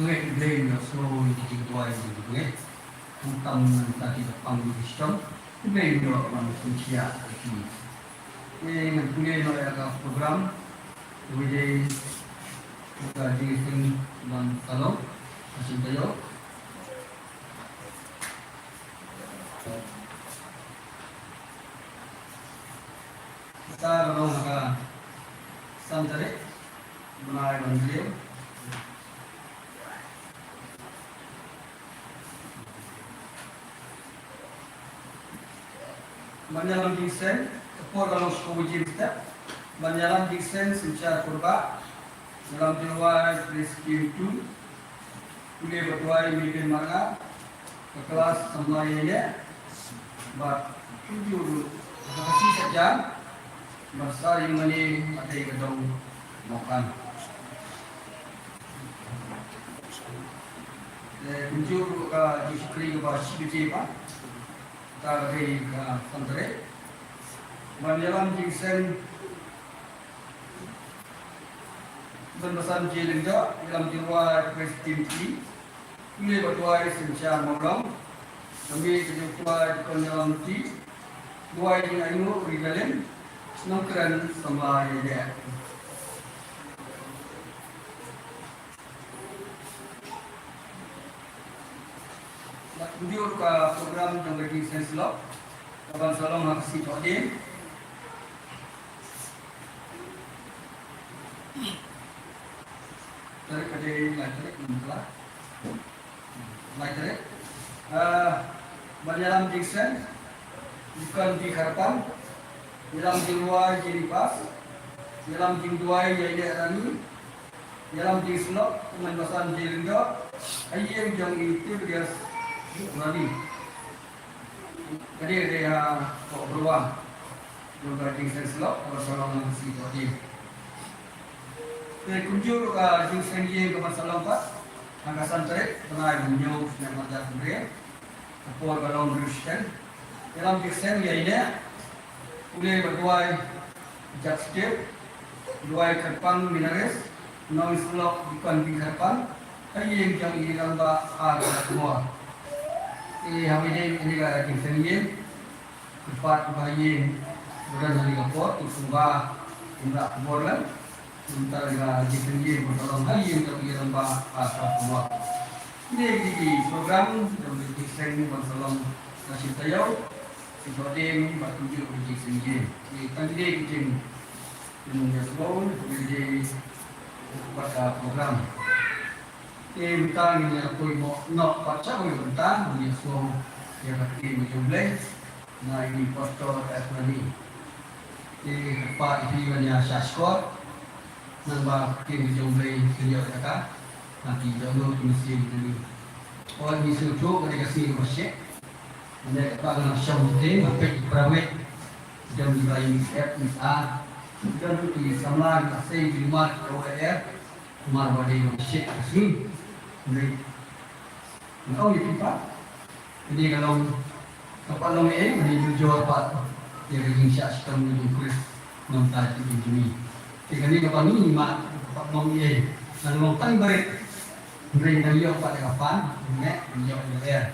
Ngeit Blei, nga sngew ïa ki jingduwai jong ki bangeit. Khamtam nangta ki ba pang ki shitom, Blei un ïoh ban pynshiah ïa ki. Te ngan pule noh ïa ka program. Kawei dei ka Jingseng Ban Sa Long, ka Seng Taïew. Kata ka long ha ka san tarik bnai ba hynriew. Ban ïalam jingseng, ka por ka long shiphew baje mynstep. Ban ïalam jingseng, synshar kyrpad, ïalam jingrwai Praise Team two, pule bad duwai Miguel Marngar, ka klas samla ïaineh, bad kumjuh ruh ha ka Khasi Saitjaiñ, bad sa ïing mane, bad dei ka dong Mawkhan. Te kumjuh ruh ka jingshakri kaba shi baje pat, kata ka dei ka san tarik. Ban ïalam jingseng, Ban Basan J Lyngdoh, ïalam jingrwai Praise Team three, pule bad duwai Synshar Mawlong, ka mei ka jong u Dkhar Dkhar Ïalam Ti, duwai jingainguh Rita Lim, nongkren samla ïaineh. Bad kumjuh ka program jong ka jingseng syllok, ka ban sa long ha ka sngi Thohdieng. Tarik ka dei lai tarik, ym, ka la lai tarik. Ah, ban ïalam jingseng, Deacon B Kharpan, ïalam jingrwai Jenny Pass, ïalam jingduwai Ïaineh Rani, ïalam jingsyllok Ban Basan J Lyngdoh, ha ïing jong i Tiberius Rani. Ka dei, ka dei ha Pok Byrwa. Jong ka jingseng syllok, ka ban sa long ha ka sngi Thohdieng. Te kumjuh ruh ka jingseng ïing ka ban sa long pat ha ka san tarik bnai ba hynñiew, snem ar hajar khyndai. Ka por ka long hynriew shiteng. Ïalam jingseng ïaineh, pule bad duwai Jack Steve, duwai Kharpan Minaris, nongsyllok Deacon B Kharpan, ha ïing jong i Rangbah R Kharkongor. Te ha kawei de kane ka jingseng ïing, kyrpad ba ha ïing ba don ha kane ka por, te kumba ym lah khubor lem, mynta ka jingseng ïing ban sa long ha ïing jong i Rangbah R Kharkongor. Kine ki dei ki program jong ka jingseng ban sa long ka sngi Taïew, sngi Thohdieng bad kumjuh ka jingseng ïing. Te tang kine ki jing, ki jingïasngew, ki jing bad ka program. Te mynta ngin ïa poi mo-, noh pat sha kawei ka bynta, ngin ïasngew ïa ka ktien ka jong U Blei na i Pastor F Rani. Te kyrpad ïa phi ban ïa shah shkor, nang ba ka ktien ka jong U Blei kan ïoh ïa ka, na ki dohnud ki mynsiem jong ngi. Hooid, ngi sngewthuh ka dei ka sngi kaba shit. Mynne katba nga la shong te, nga peit ki para wit, ki don kiba ïa mix ep mix ar, ki don ki samla kiba sei ki lumar ki kawei er. Namar ba dei ba shit ka sngi. Hynrei nga ong ïa phi pat, kane ka long, ka pat long ei, kane ka jur pat ïa ka jingshah shitom ka jong U Khrist na ka bynta jong ngi. Te kane ka bang ngi ma ka pat mong ei. Nang long tang barit. Hynrei nang ïoh pat ka pan, ne, nang ïoh ïoh er.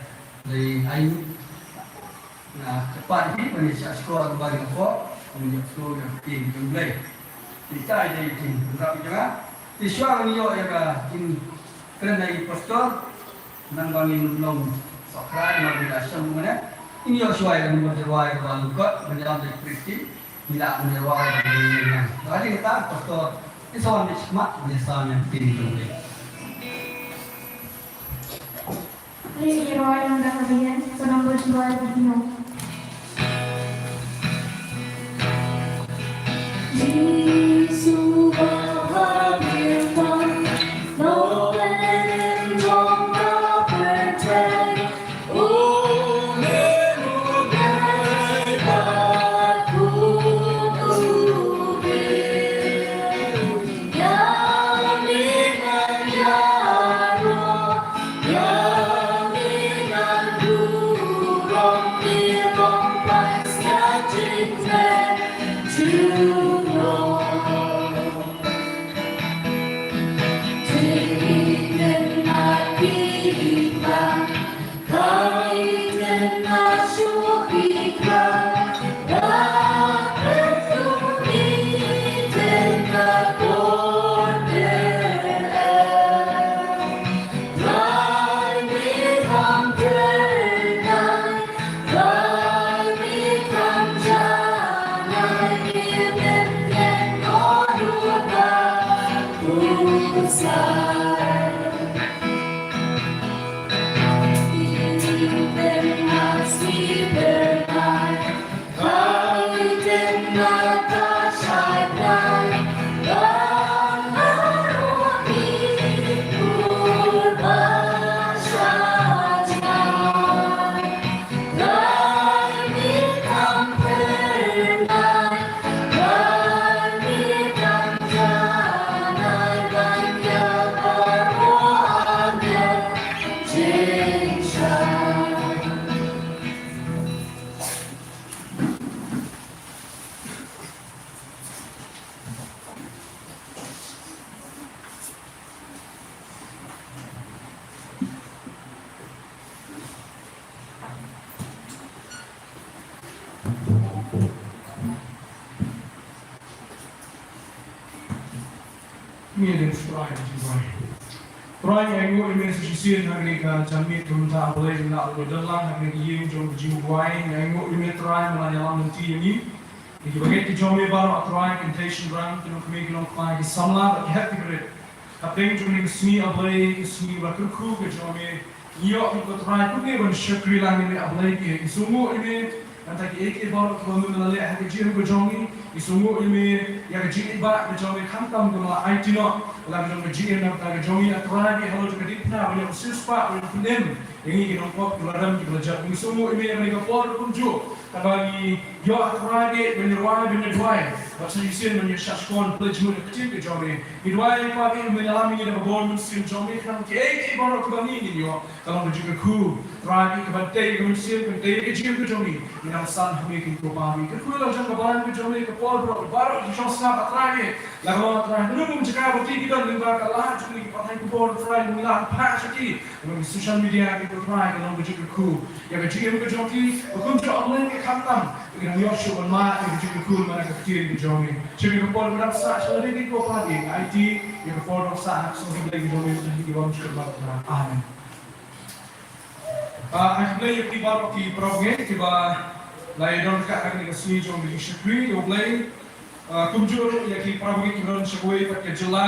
Dei ai na ka pat hi ban ïa shah skor ba ïa ko, ban ïoh skor ïa ka ktien jong Blei. Te tai dei kin rap ïa ka. Te shuwa nang ïoh ïa ka kin kren na i pastor. Nang ba ngin long sohkrai, ba ngin la shong mane. Ngin ïoh shuwa ïa ka number jawai ka ba lukot, ban ïalam da i Kristi. Ngi la ban ïa rwai ban ïa nang. Ba dei kata pastor. Ngi sa wan bit shikmat, ban ïa sa ïa ktien jong Blei. Ngi ïa rwai nang da ka biang, ka number jawai ba kino. Jisu ba ha biang, no pen jong ka pyrthei. Ngi ïa don Trai, Trai. Trai, ngi ainguh ïa me sa shisien ha kane ka janmiet ka mynta, A Blei, ngi la ïoh don lang ha kane ka ïing jong ka jingduwai. Ngi ainguh ïa me Trai, me la ïalam lynti ïa ngi. Ïa kiba ngeit ki jong me baroh, A Trai, kynthei shynrang, ki nongkmie ki nongkpa, ki samla bad ki hep ki barit. Hapdeng jong kane ka sngi, A Blei, ka sngi ba kyrkhu ka jong me, ngi ïoh, ko Trai, kumne ban shakri lang ïa me, A Blei, ki, ngi sngewnguh ïa me na bynta kiei kiei baroh kiba me la leh ha ka jingim ka jong ngi. Ngi sngewnguh ïa me ïa ka jingïeit ka jong me, khamtam kaba la aiti noh la ka jong ka jingim na bynta ka jong ngi, A Trai, ki halor jong ka diengphna ban ïoh siewspah, ban ïoh pynim ïa ngi ki nongpop kiba la rem kiba la jot. Ngi sngewnguh ïa me ïa kane ka por kumjuh, kaba ngi ïoh, A Trai, ban ïa rwai, ban ïa duwai, bad sa shisien ban ïa shah shkor, Blei jingmut, ïa ka ktien ka jong me. Ngi duwai, Kpa, ba me ïalam ïa ngi da ka bor mynsiem jong me, khnang kiei kiei baroh kiba ngi ngin ïoh, ka long ka jingkyrkhu, Trai, kaba tei ka mynsiem, ka tei ka jingim ka jong ngi. Ngi nang san ha me, ko Kpa, ngi kyrkhu ïa la ka jong ka balang ka jong me, ka por baroh, baroh ki shong sngap, A Trai, la ka long, A Trai, kano kano ka jaka ba ki don lyngba ka lad jong ngi, ki pathai khubor, Trai, ngi la phah sha ki, lyngba ki social media, ko Trai, ka long ka jingkyrkhu ïa ka jingim ka jong ki, ba kumjuh, A Blei, ki khamtam ba ki nang ïoh shuh ban mad ïa ka jingkyrkhu na ka ktien ka jong me. Sha kane ka por ba dang sah sha lade, ko Kpa, ngi aiti ïa ka por ba sah ha ka song ka Blei ka jong me, ha ki wan sha ka. Amen. Ah, ai khublei ïa phi baroh ki para bangeit kiba la ïa don ryngkat ha kane ka sngi jong ka jingshakri ïa U Blei. Ah, kumjuh ruh ïa ki para bangeit kiba don sha kawei pat ka jylla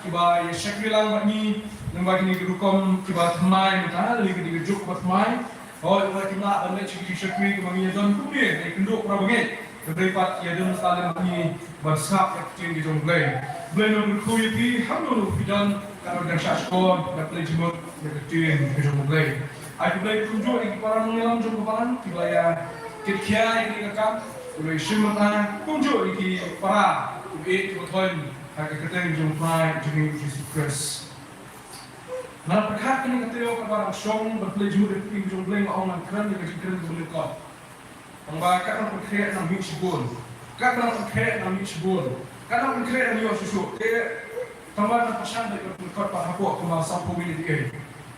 kiba ïa shakri lang bad ngi lyngba kine ki rukom kiba thymmai mynta, lane kine ki juk kiba thymmai. Hooid, wat kim lah ban leit sha ki jingshakri kiba ngi ïa don kumne, ïa kynduh para bangeit. Hynrei pat ïa don sa lem bad ngi ban sngap ïa ka ktien ka jong U Blei. Blei un kyrkhu ïa phi, ha kano kano phi don, katno phi dang shah shkor, ban pynleit jingmut ïa ka ktien ka jong U Blei. Ai khublei kumjuh ïa ki para nongïalam jong ka balang kiba ïa kit khia ïa kane ka kam, kiba ïa shim bynta, kumjuh ïa ki para kiba ïeit kiba thoiñ ha ka kyrteng jong U Trai jong ngi U Jisu Khrist. Nga la pyrkhat kane ka taïew kaba dang shong ban pynleit jingmut ïa ka ktien ka jong U Blei, nga ong ngan kren ïa ka jingkren kaba lyngkot. Tangba kat nang pynkhreh nang mih shibun. Kat nang pynkhreh nang mih shibun. Ka dang kren ïa shuh shuh. Te tang ba nga pyrshang ban kot pat hapoh kumba sawphew minit ïa.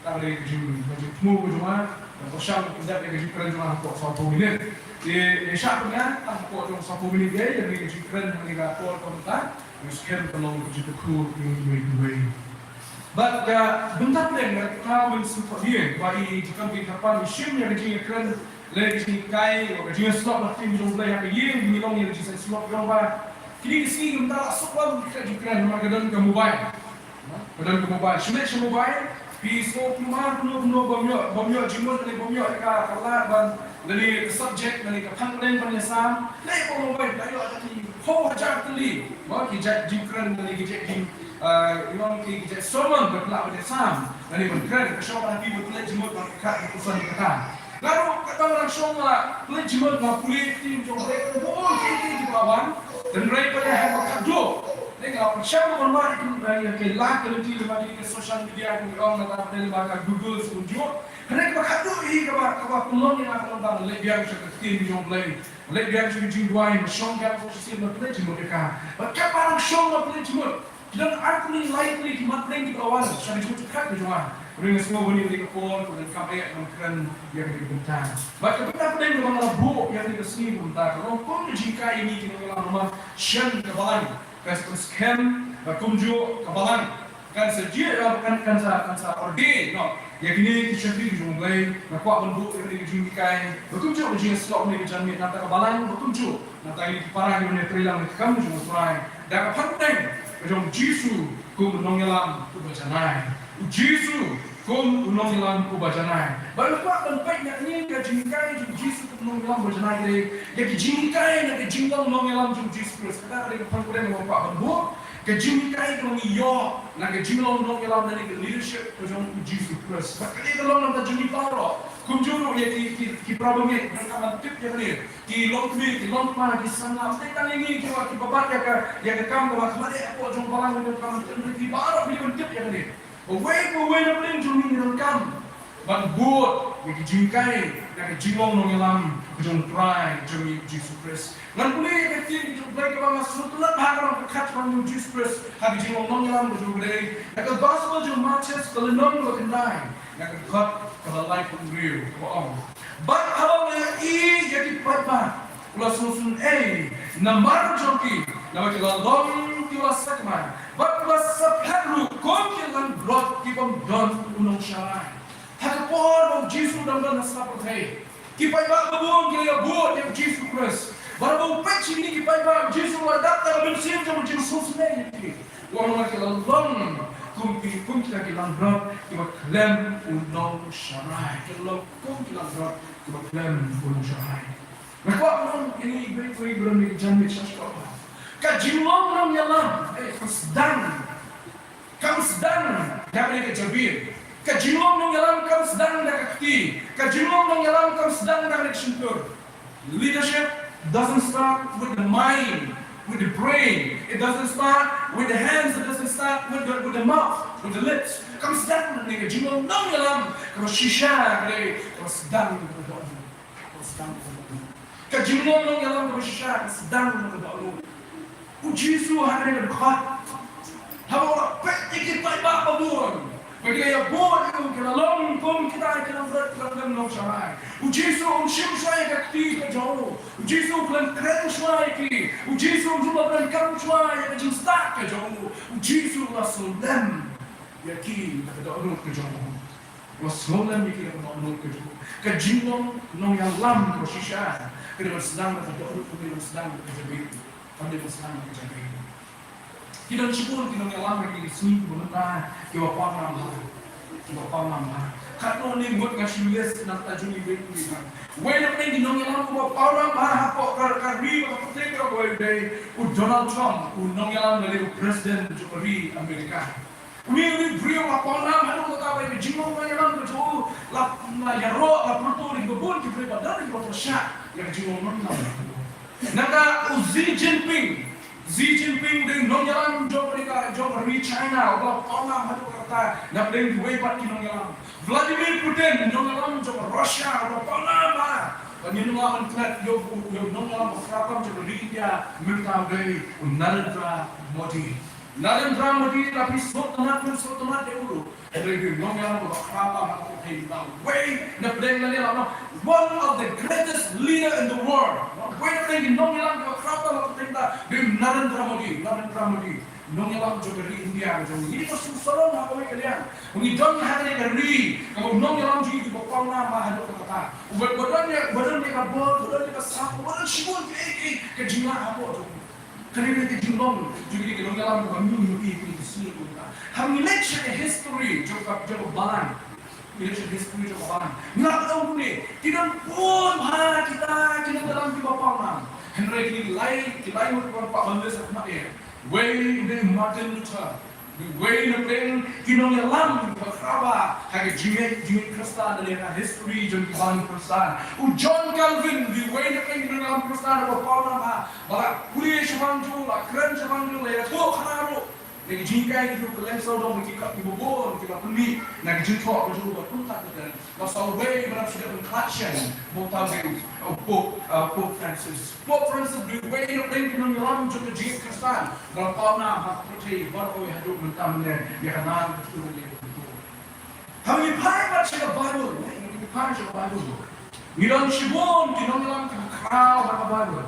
Tang ba ka jing, ka jingthmu ka jong nga, nga pyrshang ban kren ïa ka jingkren jong nga hapoh sawphew minit. Te ïa shah pynïaid tang hapoh jong sawphew minit ïa, ïa ka jingkren hangne ka por ka mynta. Ngi skhem ka long ka jingkyrkhu ïa ngi iwei pa iwei. Bad ka bynta pdeng nga kwah ban sngewthuh ïa ba i Jingkam Kyrpang i shim ïa ka jingkren lane ka jinghikai, ka jingïasyllok na ka ktien jong U Blei ha ka ïing, ngi long ïa ka jingïasyllok jong ba kine ki sngi mynta la suk wan ka jingkren namar ka don ka mobile. Ka don ka mobile. Shim ïa ka mobile, phi sngewthuh kumno kumno bym ïoh, bym ïoh jingmut lane bym ïoh ka, ka lad ban lane ka subject lane ka pdeng ban ïasam. Lane ka mobile ka ïoh da ki phew hajar tylli. Ba ki jait jingkren lane ki jait jing, ah, ïoh ki, ki jait sermon ba ki lah ban ïasam lane ban kren, ka shong ha phi ban pynleit jingmut ban ka, ka, ka, ka, ka. Nga ruh katba nga dang shong nga pynleit jingmut nga pule ktien jong U Blei, bun ki, ki, ki ba wan. Hynrei pat haba khadduh, ne nga pyrshang ban wad ïa ki, ïa ki lad ki lynti lyngba ki social media, ki ong na ka, lyngba ka Google shuh shuh. Hynrei kaba khadduh hi kaba, kaba pynlong ïa nga ka long ba nga leit biang sha ka ktien jong U Blei. Nga leit biang sha ka jingduwai, nga shong biang sha ka ktien, nga pynleit jingmut ïa ka. Bad katba nga dang shong nga pynleit jingmut, ki don ar tylli lai tylli ki mat pdeng kiba la wan sha ka jingmut jingkhot ka jong nga. Hynrei nga sngew ba kane ka por ka donkam eh ban kren ïa kane ka bynta. Bad ka bynta pdeng kaba nga la buh ïa kane ka sngi ka bynta ka long kum ka jinghikai ïa ngi ki nongïalam namar shen ka balang. Ka skhem ba kumjuh ka balang kan sa jia, kan, kan sa, kan sa ordain noh ïa kine ki shakri ki jong U Blei. Nga kwah ban buh ïa kane ka jinghikai ba kumjuh ka jingïasyllok ne ka janmiet na ka bynta ka balang, ba kumjuh na ka bynta ki para kiba ïatreilang ïa ka kam ka jong U Trai. Da ka pdeng ka jong U Jisu kum u nongïalam uba janai. U Jisu kum u nongïalam uba janai. Ba nga kwah ban peit ïa kane ka jinghikai jong U Jisu kum u nongïalam uba janai, ïa ka jinghikai na ka jinglong nongïalam jong U Jisu Khrist. Kata ka dei ka pdeng kaba nga kwah ban buh. Ka jinghikai kaba ngi ïoh na ka jinglong nongïalam lane ka leadership ka jong U Jisu Khrist. Bad kane ka long na ka bynta jong ngi baroh. Kumjuh ruh ïa ki, ki, ki para bangeit, ngi donkam ban tip ïa kane. Ki longkmie, ki longkpa, ki samla, ym dei tang ïa ngi kiba, kiba bat ïa ka, ïa ka kam kaba kham dei hapoh jong balang, ngi donkam ban tip, ki baroh ngi donkam ban tip ïa kane. Uwei pa uwei na pdeng jong ngi ngi donkam ban bud ïa ki jinghikai na ka jinglong nongïalam ka jong U Trai jong ngi U Jisu Khrist. Ngan pule ïa ka ktien ka jong U Blei kaba nga sngewtynnat bha ka long pyrkhat shaphang U Jisu Khrist ha ka jinglong nongïalam ka jong U Blei. Na ka Gospel jong u Mathaios ka lynnong kaba khyndai, na ka dkhot kaba laiphew hynriew kaba ong: Bad haba nga ïohi ïa ki paidbah, nga la sngewsynei namar jong ki, namar ki la long kiba sakma bad kiba saphriang ruh kum ki langbrot ki bym don u nongsharai. Ha ka por ba U Jisu u dang don ha sla pyrthei, ki paidbah ba bun ki la ïabud ïa U Jisu Khrist. Bad haba u peit sha kine ki paidbah, U Jisu u la dap da ka mynsiem jong ka jingsngewsynei ïa ki. U ong namar ki la long kum ki, kum kita ki langbrot kiba khlem u nongsharai. Ki la long kum ki langbrot kiba khlem u nongsharai. Nga kwah ban ong ïa ngi iwei pa iwei ba don ha kane ka janmiet sha shuwa, ka jinglong nongïalam, eh, ka sdang Kam sdang da kane ka jabieng. Ka jinglong nongïalam kam sdang da ka kti. Ka jinglong nongïalam kam sdang da kane ka shyntur. Leadership doesn't start with the mind, with the brain. It doesn't start with the hands. It doesn't start with the, with the mouth, with the lips. Kam sdang da kane ka jinglong nongïalam kaba shisha, kaba sdang da ka dohnud. Ka sdang da ka dohnud. Ka jinglong nongïalam kaba shisha ka sdang da ka dohnud. U Jisu ha kane ka dkhot, haba u la peit ïa ki paidbah ba bun ba ki la ïabud ïa u, ki la long kum kita ki langbrot kiba khlem nongsharai, U Jisu um shim shuwa ïa ka kti ka jong u. U Jisu um khlem kren shuwa ïa ki. U Jisu um shym la donkam shuwa ïa ka jingstad ka jong u. U Jisu u la sngewlem ïa ki da ka dohnud ka jong u. U la sngewlem ïa ki da ka dohnud ka jong u. Ka jinglong nongïalam kaba shisha ka dei ban sdang da ka dohnud, ka dei ban sdang da ka jabieng. Ka dei ban sdang da ka jabieng. Ki don shibun ki nongïalam ha kine ki sngi kiba mynta kiba pawnam bha, kiba pawnam bha. Katno ne ngut nga shu list na ka bynta jong ngi iwei pa iwei. Uwei na pdeng ki nongïalam kiba pawnam bha hapoh ka, ka ri bad ka pyrthei kaba ïadei, u Donald Trump, u nongïalam lane u president jong ka ri America. Une, une u briew u la pawnam haduh katta ba ka jinglong nongïalam ka jong u la, la ïaroh, la pyrto da kiba bun ki briew, bad da kiba pyrshah ïa ka jinglong nongïalam. Nangta u Xi Jinping, Xi Jinping u dei u nongïalam jong ka, jong ka ri China, u la pawnam haduh katta na pdeng kiwei pat ki nongïalam. Vladimir Putin, nongïalam jong ka Russia, u la pawnam bha. Ngin ym lah ban klet ïa u, ïa u nongïalam ba khraw tam jong ka ri India, mynta u dei u Narendra Modi. Narendra Modi, la phi sngewtynnat, phi sngewtynnat ïa u ruh. Hynrei u dei u nongïalam ba khraw tam ha ka pyrthei mynta. Wei na pdeng lane la, one of the greatest leader in the world. Wei na pdeng ki nongïalam ba khraw tam ha ka pyrthei mynta, u dei u Narendra Modi, Narendra Modi. Nongïalam jong ka ri India jong ngi. Ngi to shu sarong ha kawei ka liang. Ngi don ha kane ka ri, kaba u nongïalam jong ngi uba pawnam haduh katta. Uba, uba don ïa, uba don ïa ka bor, uba don ïa ka sap, uba don shibun kiei kiei ka jinglah hapoh jong ngi. Kane ka jinglong jong ngi ki nongïalam kaba ngi ïohi ha kine ki sngi mynta. Haba ngi leit sha ka history jong ka, jong ka balang. Ngi leit sha ka history jong ka balang. Ngi la ïohi, ki don bun bha kita ki nongïalam kiba pawnam. Hynrei ki lai, ki lai ngut kiba kwah ban leh sa khmat eh. Wei u dei Martin Luther. Wei na pdeng ki nongïalam ba khraw bha ha ka jingngeit, jingngeit Khristan lane ha ka history jong ki balang Khristan. U John Calvin, wei na pdeng ki nongïalam Khristan ba pawnam bha, ba la pule shaphang jong u, la kren shaphang jong u, la ïathuh khana ruh. Na ki jinghikai jong u, ka leng sawdong ba ki khot kiba bun, kiba pynmih na ki jingthoh ka jong u, ba kumta ka kren. Ba sa uwei ba nang shu dep ban khlad shen, ba uta u dei u Pope, uh, Pope Francis. Pope Francis u dei uwei na pdeng ki nongïalam jong ka jingngeit Khristan ba pawnam ha ka pyrthei baroh kawei haduh mynta mynne ïa ka nang ka tu ne ka tu. Haba ngi phai pat sha ka Baibl, ngi phai sha ka Baibl. Ngi don shibun ki nongïalam kiba khraw ha ka Baibl.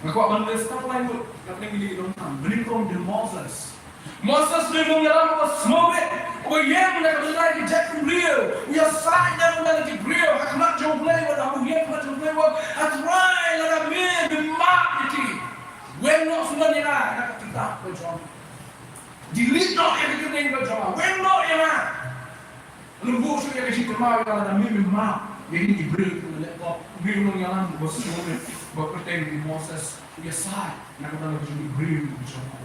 Nga kwah ban list tang lai ngut na pdeng kine ki nongïalam. Ba nyngkong u dei u Moses. Moses u dei u nongïalam uba sngewbit, uba ïeng na ka bynta ki jaitbynriew, u ïasaid na ka bynta ki briew ha khmat jong U Blei, wat haba u ïeng ha khmat jong U Blei, wat, A Trai, lada me, me map ïa ki, weng noh shuh ïa nga na ka kitab ka jong, delete noh ïa ka kyrteng ka jong nga, weng noh ïa nga. Ym buh shuh ïa ka jingkynmaw ïa nga lada me, me map ïa kine ki briew kiba leh pop. U dei u nongïalam uba sngewbit, uba kyrteng u Moses, u ïasaid na ka bynta ka jong ki briew jong u.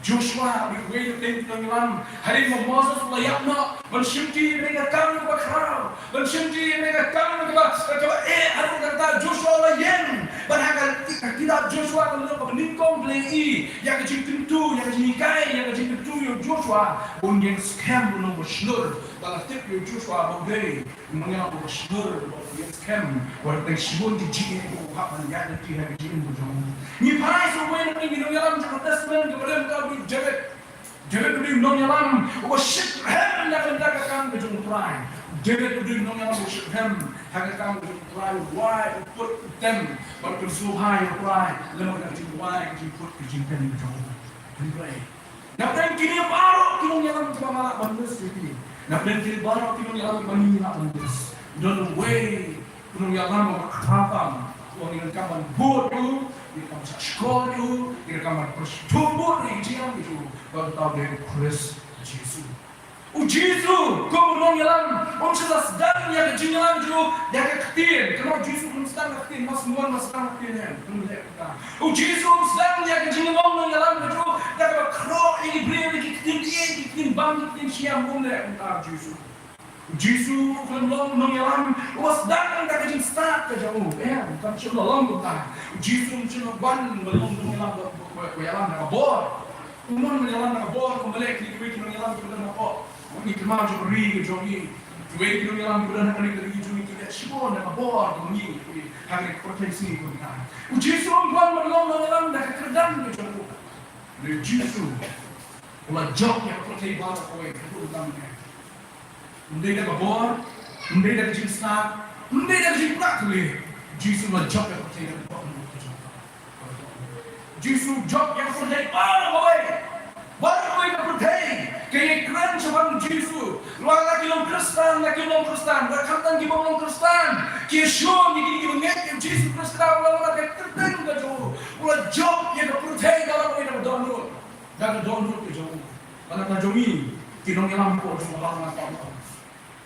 Joshua, u dei uwei na pdeng ki nongïalam. Hadien ba u Moses u la ïap noh ban shimti ïa kane ka kam kaba khraw, ban shimti ïa kane ka kam kaba, kaba eh haduh katta, Joshua u la ïeng. Bad ha ka, ka kitab Joshua ka lynnong kaba nyngkong ka la ïohi ïa ka jingkyntu, ïa ka jinghikai, ïa ka jingkyntu ïa u Joshua ba un ïeng skhem, un long ba shlur. Ba la tip ïa u Joshua ba u dei u nongïalam uba shlur, uba ïeng skhem, uba dei shibun ki jingeh ba u hap ban ïaid lynti ha ka jingim ka jong u. Ngi phai sha uwei na pdeng ki nongïalam jong ka Testament kaba rim, uta u dei u David. David u dei u nongïalam uba shitrhem na ka bynta ka kam ka jong U Trai. David u dei u nongïalam uba shitrhem ha ka kam ka jong U Trai, u wai, u put, u tem, bad u pynsngewbha ïa U Trai lem bad ka jingwai, ka jingput, ka jingtem ka jong u. Hynrei na pdeng kine baroh ki nongïalam kiba nga lah ban list ïa ki, na pdeng kine baroh ki nongïalam kiba ngi lah ban list, don uwei u nongïalam uba khraw tam, uba ngi donkam ban bud ïa u, ngi donkam ban shahshkor ïa u, ngi donkam ban pyrshah bud ïa ka jingïalam ka jong u, bad uta u dei u Khrist Jisu. U Jisu, kum u nongïalam, um shym la sdang ïa ka jingïalam jong u da ka ktien. Kynmaw, u Jisu um sdang da ka ktien, ma sngewbha ma sdang da ka ktien, em, um leh kumta. U Jisu um sdang ïa ka jinglong nongïalam jong u da kaba khroh ïa ki briew, ïa ki ktien, ïa ki ktien bam, ïa ki ktien shiam, um leh kumta u Jisu. U Jisu um long u nongïalam uba sdang da ka jingstad ka jong u. Em, kam shym la long kumta. U Jisu um shym la wan ban long u nongïalam uba, uba, uba ïalam da ka bor. Um wan ban ïalam da ka bor, kumba leh kine kiwei ki nongïalam kiba don hapoh, ngi kynmaw, jong ka ri ka jong ngi. Kiwei ki nongïalam kiba don ha kane ka ri ka jong ngi ki leh shibun da ka bor jong ngi ha kane ka pyrthei sngi kumta. U Jisu um wan ban long nongïalam da ka kyrdan ka jong u. U Jisu u la jop ïa ka pyrthei baroh kawei haduh katta mynne. Ym dei da ka bor, ym dei da ka jingstad, ym dei da ka jingpynah thylliej. Jisu la jop ïa ka pyrthei da ka dohnud ka jong u. Jisu jop ïa ka pyrthei baroh kawei. Baroh kawei ka pyrthei ka ïakren shaphang Jisu. La, la ki long Khristan, la kim long Khristan, la khamtam ki bym long Khristan, ki shong ïa kine kiba ngeit ïa Jisu Khrist, la, la, la ka kyrteng ka jong u. U la jop ïa ka pyrthei baroh kawei da ka dohnud. Da ka dohnud ka jong u. Bad na ka jong ngi ki nongïalam hapoh jong ka balang,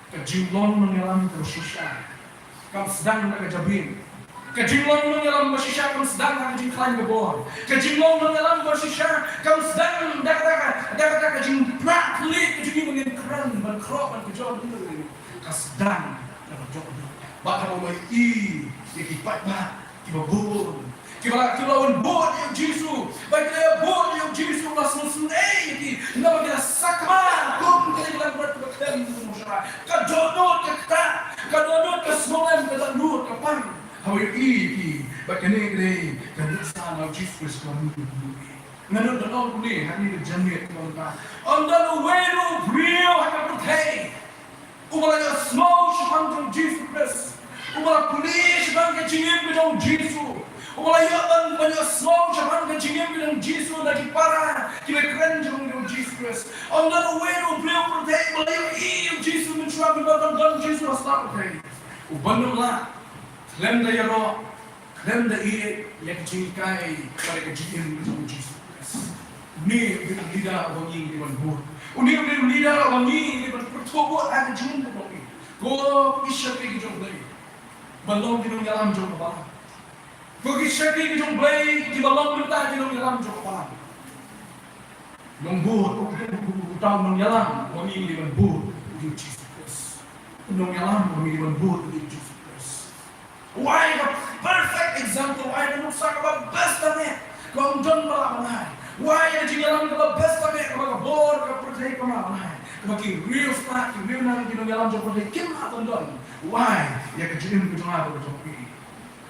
ka jinglong nongïalam kaba shisha kam sdang da ka jabieng. Ka jinglong nongïalam ba shisha kam sdang da ka jingkhlaiñ ka bor. Ka jinglong nongïalam ba shisha kam sdang da ka, da ka, da ka jingpynah thylliej ka jong ngi ban kren, ban khroh, ban kjor. Ka sdang da ka dohnud. Bad haba ngi ïohi ïa ki paidbah kiba bun, kiba la, kiba la wan bud ïa u Jisu. Ba ki la bud ïa u Jisu, la sngewsynei ïa ki. Namar ki la sakma kum ki la, ki la bud, kiba khlem kum u Moses. Ka dohnud ka ktah, ka dohnud ka sngewlem, ka dohnud ka pang. Haba ïohi ïa ki, bad kane ka dei ka nuksa na u Jisu Khrist kaba mut. Nga nud ban ong kumne ha kane ka janmiet kaba mynta. Ym don uwei ruh u briew ha ka pyrthei uba la ïohsngew shaphang jong u Jisu Khrist, uba la pule shaphang ka jingim ka jong u Jisu, uba la ïoh ban, ban ïohsngew shaphang ka jingim ka jong u Jisu na ki para kiba kren jong u Jisu Khrist. Ym don uwei ruh u briew ha ka pyrthei uba la ïohi ïa u Jisu mynshuwa, mynba don, don u Jisu ha sla pyrthei. U ban ym lah khlem da ïaroh, khlem da ïeit ïa ka jinghikai bad ka jingim ka jong u Jisu Khrist. Une u dei u leader uba ngi dei ban bud. Une u dei u leader uba ngi dei ban pyrthuh bud ha ka jingim ka jong ngi. Ko ki shakri ki jong U Blei, ba long ki nongïalam jong ka balang. Ko ki shakri ki jong U Blei kiba long mynta ki nongïalam jong ka balang. Nongbud, uta u nongïalam uba ngi dei ban bud u dei u Jisu Khrist. U nongïalam uba ngi dei ban bud u dei u Jisu Khrist. Wai ka perfect example, wai ka nuksa kaba best ta ne, kaba ym don ba lah ban ai. Wai ka jingïalam kaba best ta ne, kaba ka bor ka pyrthei kam lah ban ai. Kaba ki riew stad, ki riew nang, ki nongïalam jong ka pyrthei kim lah ban don. Wai ïa ka jingim ka jong nga bad ka jong phi.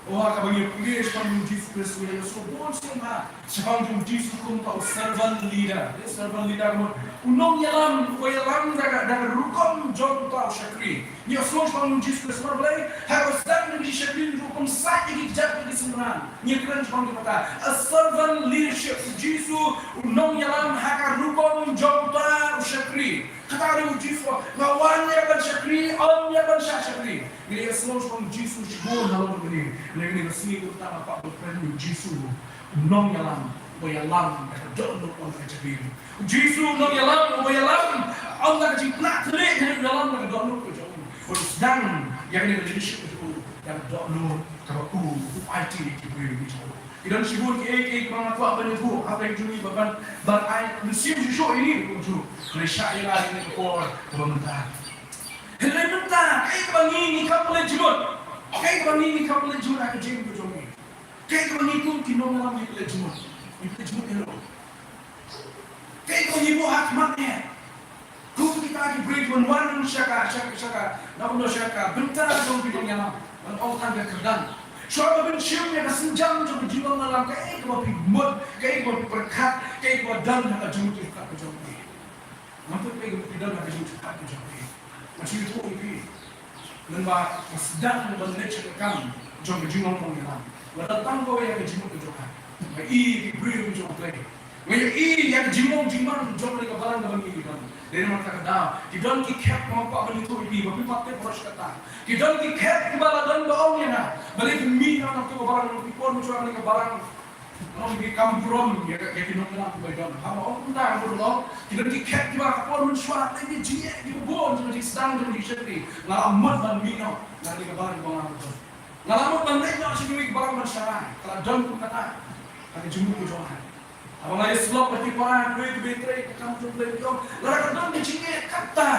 Oh, ha kaba ngi pule shaphang u Jisu Khrist, ngi la ïohsngew bun sien ha shaphang u Jisu kum uta u servant leader. Eh, servant leader ka mut u nongïalam uba ïalam da ka, da ka rukom jong uta u shakri. Ngi ïohsngew shaphang u Jisu Khrist namar balei? Ha kaba sdang da ki shakri ruh kum sait ïa ki kjat ki synran. Ngi kren shaphang ki kata, a servant leadership. U Jisu u nongïalam ha ka rukom jong uta u shakri. Kata ka dei u Jisu, nga wan ïa ban shakri, ym ïa ban shah shakri. Ngi la ïohsngew shaphang u Jisu shibun halor kane. Hynrei kane ka sngi kumta nga kwah ban kren ïa u Jisu, u nongïalam uba ïalam da ka dohnud, ym da ka jabieng. U Jisu u nongïalam uba ïalam ym da ka jingpynthikna, hynrei u ïalam da ka dohnud ka jong u. Bad u sdang ïa kane ka leadership ka jong u da ka dohnud kaba u, u aiti ïa ki briew ki jong u. Ki don shibun kiei kiei kiba nga kwah ban ïathuh hapdeng jong ngi, ban, ban ai mynsiem shuh shuh ïa ngi kumjuh. Hynrei shah ïa nga ïa kane ka por kaba mynta. Hynrei mynta kaei kaba ngi, ngi kham pynleit jingmut, kaei kaba ngi, ngi kham pynleit jingmut ha ka jingim ka jong ngi? Kaei kaba ngi kum ki nongïalam ngi pynleit jingmut? Ngi pynleit jingmut ïano? Kaei kaba ngi buh ha khmat ne? Kum kita ki briew kiban wan sha ka, sha ka, sha ka, na kumno, sha ka bynta jong ki nongïalam, ban ong tang ka kyrdan. Shuwa ba phin shim ïa ka sienjam jong ka jinglong nongïalam, kaei kaba phi mut, kaei kaba phi pyrkhat, kaei kaba don ha ka jingmut jingpyrkhat ka jong phi? Ngam tip kaei kaba phi don ha ka jingmut jingpyrkhat ka jong phi. Nga shu ïathuh ïa phi, lyngba nga sdang ban leit sha ka kam jong ka jinglong nongïalam, lada tang kawei ïa ka jingmut ka jong nga, nga ïohi ïa ki briew jong U Blei. Nga ïohi ïa ka jinglong jingman jong kane ka balang kaba ngi don. Dei namar kata ka daw ki don ki khep, nga kwah ban ïathuh ïa phi ba phi pat tip baroh shi katta. Ki don ki khep kiba la don ba ong ïa nga, balei phi mih noh na kata ka balang, phi poi mynshuwa na kane ka balang. Nga ong ïa phi, kam burom ïa ka, ïa ki nongïalam kiba don. Haba ong kumta, nga burom. Ki don ki khep kiba ka por mynshuwa, te ki jingeh kiba bun jong ki sdang jong ki shakri. Nga la mut ban mih noh na kane ka balang ba nga la don. Nga la mut ban leit noh sha kiwei ki balang ban shakri. Ka la don kum kata ha ka jingmut ka jong nga. Haba nga ïasyllok bad ki para, kiwei kiba trei ka kam jong U Blei, ki ong, lada ka don ka jingeh kata,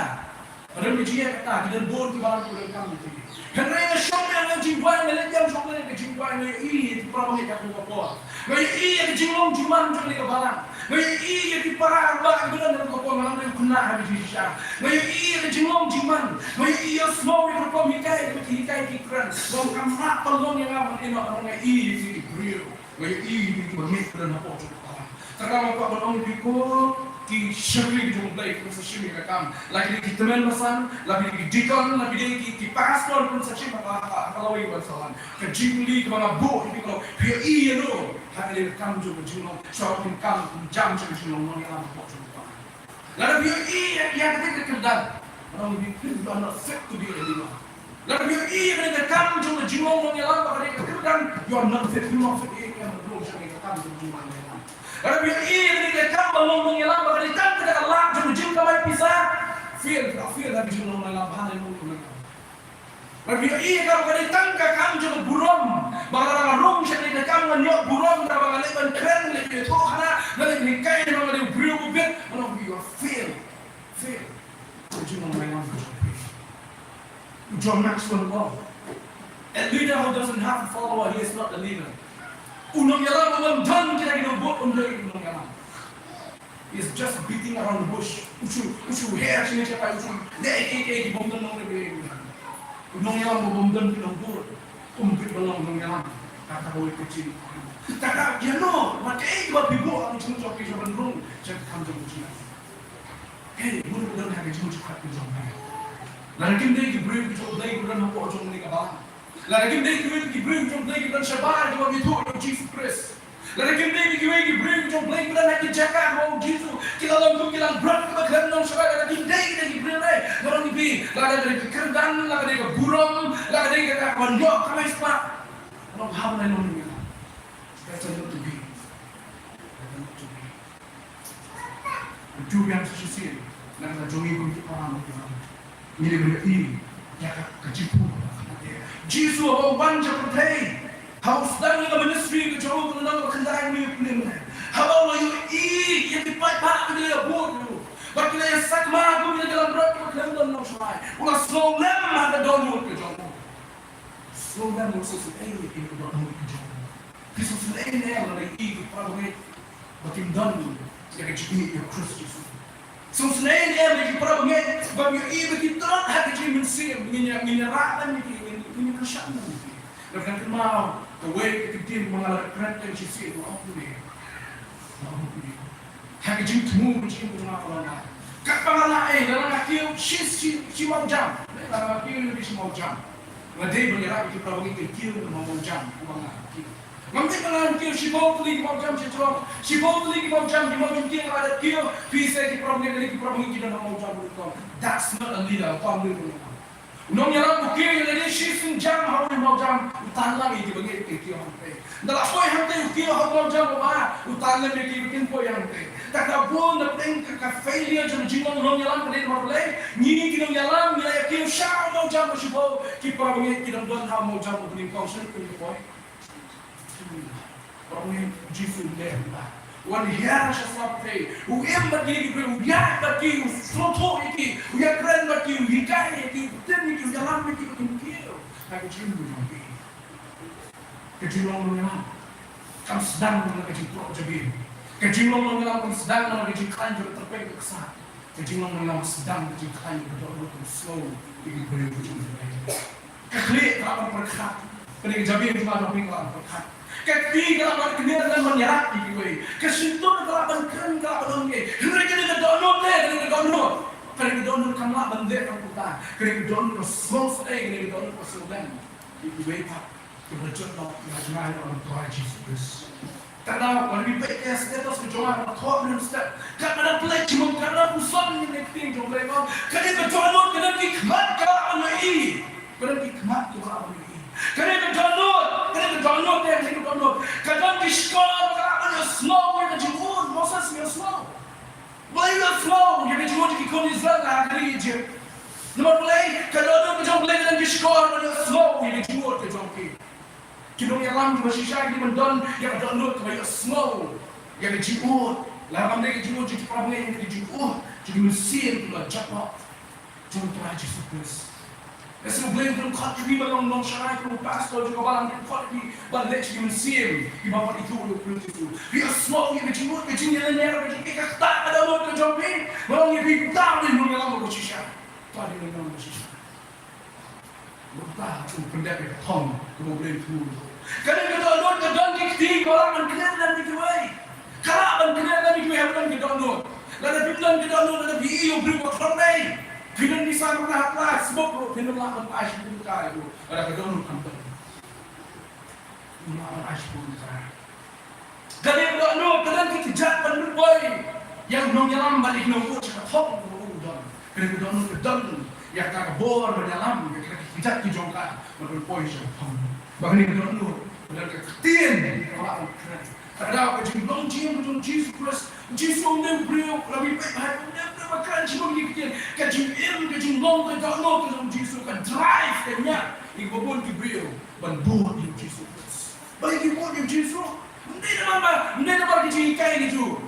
ka don ka jingeh kata, ki don bun ki balang kiba donkam ïa phi. Hynrei nga shong ïa ka jingduwai, nga leit ïam shong ïa ka jingduwai, nga ïohi ïa ki para bangeit ha kane ka por. Nga ïohi ïa ka jinglong jingman jong kane ka balang. Nga ïohi ïa ki para rangbah kiba don ha kane ka por, nga lam dei u khynnah ha ka jingshisha. Nga ïohi ïa ka jinglong jingman. Nga ïohi ïa u sngewbha ïa ka rukom hikai kaba ki hikai ki kren. Nga ong kam lah ban long ïa nga ban ïehnoh, nga ïohi ïa ki briew. Nga ïohi ïa ki ba ngeit ba don hapoh jong ka balang. Te nga kwah ban ong ïa phi ko ki shakri ki jong U Blei kiba sa shim ïa ka kam. La ki dei ki tymmen basan, la ki dei ki deacon, la ki dei ki, ki pastor kiba sa shim ha ka, ha ka, ha ka lawei ban sa wan. Ka jingkylli kaba nga buh ïa phi ka long, phi ïohi ïano ha kane ka kam jong ka jinglong, shuwa ba phin kam, phin jam sha ka jinglong nongïalam hapoh jong ka balang. Lada phi ïohi ïa, ïa kata ka kyrdan, nga ong ïa phi, you are not fit to be a leader. Lada phi ïohi ïa kane ka kam jong ka jinglong nongïalam ba ka dei ka kyrdan, you are not fit, you are not fit, eh, eh, eh, eh, eh, ka kam jong ka jinglong nongïalam. Lada phi ïohi ïa kane ka kam ba long nongïalam ba ka dei tang ka lad jong ka jingkamai pisa, fail, fail ha ka jinglong nongïalam, haleluya. Lada phi ïohi ïa ka ba ka dei tang ka kam jong ka burom, ba lada nga rung sha kane ka kam ngan ïoh burom, ba nga leh ban kren, leh ban ïathuh khana, nga leh ban hikai, ba nga dei u briew ba bit, nga ong you are fail, fail. Ka jinglong nongïalam ka jong phi. John Maxwell, oh, a leader who doesn't have a follower, he is not a leader. U nongïalam uba ym don kita ki nongbud um dei u nongïalam. He is just beating around the bush. U shu, u shu her sha kine sha tai, u shu leh kiei kiei kiba ym don nongrim. U nongïalam uba ym don ki nongbud Um bit ba long nongïalam. Kata kawei ka jingkhuslai. Kata ïa no, ma kaei ba phi buh ha ka jingmut jong phi sha ban rung sha ka kam jong u Jisu. Hei, mut ba don ha ka jingmut jong phi jong phi. Lada kim dei ki briew ki jong U Blei ki don hapoh jong kane ka balang. Lada kim dei kiwei ki briew ki jong U Blei ki don shabar kiba ïathuh ïa u Jisu Khrist. Lada kim dei kiwei ki briew ki jong U Blei ki don ha ki jaka ba u Jisu ki la long kum ki langbrot kiba khlem nongshakri, lada kim dei ki dei ki briew re, nga ong ïa phi, lada ka dei ka kyrdan, lada ka dei ka burom, lada ka dei ka kaba ïoh kamai spah. Nga ong ha ban long ïa ka. Better not to be. Better not to be. Ju biang sa shisien na ka jong ngi kum ki para nongïalam. Ngi dei ban ïohi ïa ka, ka jingpur. Jisu haba u wan sha pyrthei, haba u sdang ïa ka ministry ka jong u, ka nang ba khyndai ngi ïa pyrshang ne. Haba u la ïohi ïa ki paidbah ki la ïa bud ïa u, bad ki la ïa sakma kum ïa ki langbrot kiba khlem don nongshakri, u la sngew lem ha ka dohnud ka jong u. Sngew lem, u sngewsynei ïa ka dohnud ka jong u. Phi sngewsynei ne em lada ïohi ki para bangeit ba kim don ïa ka jingïeit ïa u Khrist Jisu? Sngewsynei ne em ïa ki para bangeit ba kim ïohi ba ki trot ha ka jingmynsiem? Ngin ïa, ngin ïa rah lem ïa ki, ngin, ngin ïa kyrshan lem ïa ki. Nga kynmaw kawei ka ktien ba nga la kren shisien, nga ong kumne, nga ong kumne. Ha ka jingthmu ka jingthmu nga ka long ba, katba nga la, eh, lada nga kiew shi, shi, shi mawjam. Lada nga kiew shi mawjam, nga dei ban ïarap ïa ki para bangeit ki kiew ha mawjam uba nga kiew. Ngam dei ban kiew shiphew tylli ki mawjam sha jrong, shiphew tylli ki mawjam, ki mawjam ki nga la dep kiew, phi sa ki para bangeit, ki para bangeit ki don ha mawjam rukom. That's not a leader, a founder. U nongïalam u kiew ïa lade shisien jam ha u mawjam, u tan lang ïa ki bangeit ki kiew hangtei. Nda la poi hangtei u kiew ha u mawjam uba ar, u tan lem ïa ki ba kin poi hangtei. Kata bun na pdeng ka, ka failure jong ka jinglong u nongïalam ka dei namar balei? Ngi ki nongïalam ngi la ïa kiew sha u mawjam ba shiphew ki para bangeit ki dang don ha u mawjam uba nyngkong, shen kin ïa poi. Para bangeit, Jisu u leh kumta. Wan hiar sha sla pyrthei. U im bad kine ki briew, u ïaid bad ki, u sngewthuh ïa ki, u ïakren bad ki, u hikai ïa ki, u tim ïa ki, u ïalam ïa ki ba kin kiew ha ka jingim jong ki. Ka jinglong nongïalam kam sdang na ka jingpyrkhat jabieng. Ka jinglong nongïalam kam sdang na ka jingkhlaiñ jong ka tyrpeng ka ksat. Ka jinglong nongïalam sdang ka jingkhlaiñ ka dohnud, ka sngew ïa ki briew ka jong U Blei. Ka khlieh ka lah ban pyrkhat. Kane ka jabieng jong nga jong phi ka lah ban pyrkhat. Ka kti ka lah ban kner lem ban ïarap ïa kiwei. Ka shyntur ka lah ban kren, ka lah ban ong ei. Hynrei kane ka dohnud, kane ka dohnud, kane ka dohnud kam lah ban leh kam kumta. Kane ka dohnud ka sngewsynei, kane ka dohnud ka sngewlem ïa kiwei pat kiba la jot noh ïa ka jingaiñ jong U Trai Jisu Khrist. Kata ka daw, lada phi peit ïa ka status ka jong nga, ka thoh mynstep. Katba dang pynleit jingmut, katba dang puson ïa ka ktien jong U Blei, ka dei ka dohnud, ka don ki khmat ka lah ban ïohi. Ka don ki khmat ka lah ban ïohi. Ka dei ka dohnud, ka dei ka dohnud, ka dei ka dohnud. Ka don ki shkor ka lah ban ïohsngew ïa ka jingud, Moses u ïohsngew. Balei u ïohsngew ïa ka jingud ki khun Israel ha ka ri Ijipt? Namar balei? Ka dohnud ka jong U Blei ka don ki shkor ban ïohsngew ïa ka jingud ka jong ki. Ki nongïalam kiba shisha ki dei ban don ïa ka dohnud kaba ïohsngew ïa ka jingud. Lada kam dei ka jingud jong ki para bangeit, ka dei ka jingud jong ki mynsiem kiba jot noh jong U Trai Jisu Khrist. Lehse U Blei u dang khot ïa phi ban long nongshakri, kum u pastor jong ka balang, u dang khot ïa phi ban leit sha ki mynsiem kiba pat ithuh ïa U Khrist Jisu. Phi ïohsngew ïa ka jingud, ka jingïalehniam, ka jingïakata, ka dohnud ka jong phi. Nga ong ïa phi, uta u dei u nongïalam uba shisha. Uta u dei u nongïalam uba shisha. Mynta u pyndep ïa ka thong kaba U Blei u thmu. Kane ka dohnud ka don ki kti, ka lah ban kner lem ïa kiwei. Ka lah ban kner lem ïa kiwei haba don ka dohnud. Lada phim don ka dohnud, lada phi ïohi ïa u briew ba khlem dei, phi don pisa mynta ha pla, sbok ruh phin ym lah ban ai shibun ka ïa u. Lada ka dohnud kam don, phim lah ban ai shibun ka. Kane ka dohnud ka don ki kjat ban pynpoi ïa u nongïalam ban ïeh nongbuh sha ka thong kaba u don. Kane ka dohnud ka don ïa ka, ka bor ban ïalam ïa kita ki kjat ki jong ka ban pynpoi sha ka thong. Ba kane ka dohnud ka don ka ktien kaba lah ban kren. Ka daw ka jinglong jingim jong Jisu Khrist. Jisu um dei u briew, lada phi peit ba um dei u briew ba kren shibun ki ktien. Ka jingim, ka jinglong, ka dohnud ka jong Jisu ka drive, ka ñiah ïa kiba bun ki briew ban bud ïa u Jisu Khrist. Balei ki bud ïa u Jisu? Ym dei namar ba, ym dei namar ka jinghikai ka jong u.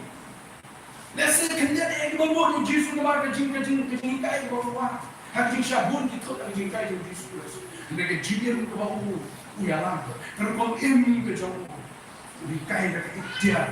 Lehse khyndiat ïa kiba bud ïa u Jisu namar ka jing, ka jing, ka jinghikai kaba u wad. Ha ka jingshah bun ki thut ha ka jinghikai jong u Jisu Khrist. Hynrei ka jingim kaba u, u ïalam, ka rukom im ka jong u, u hikai da ka iktiar.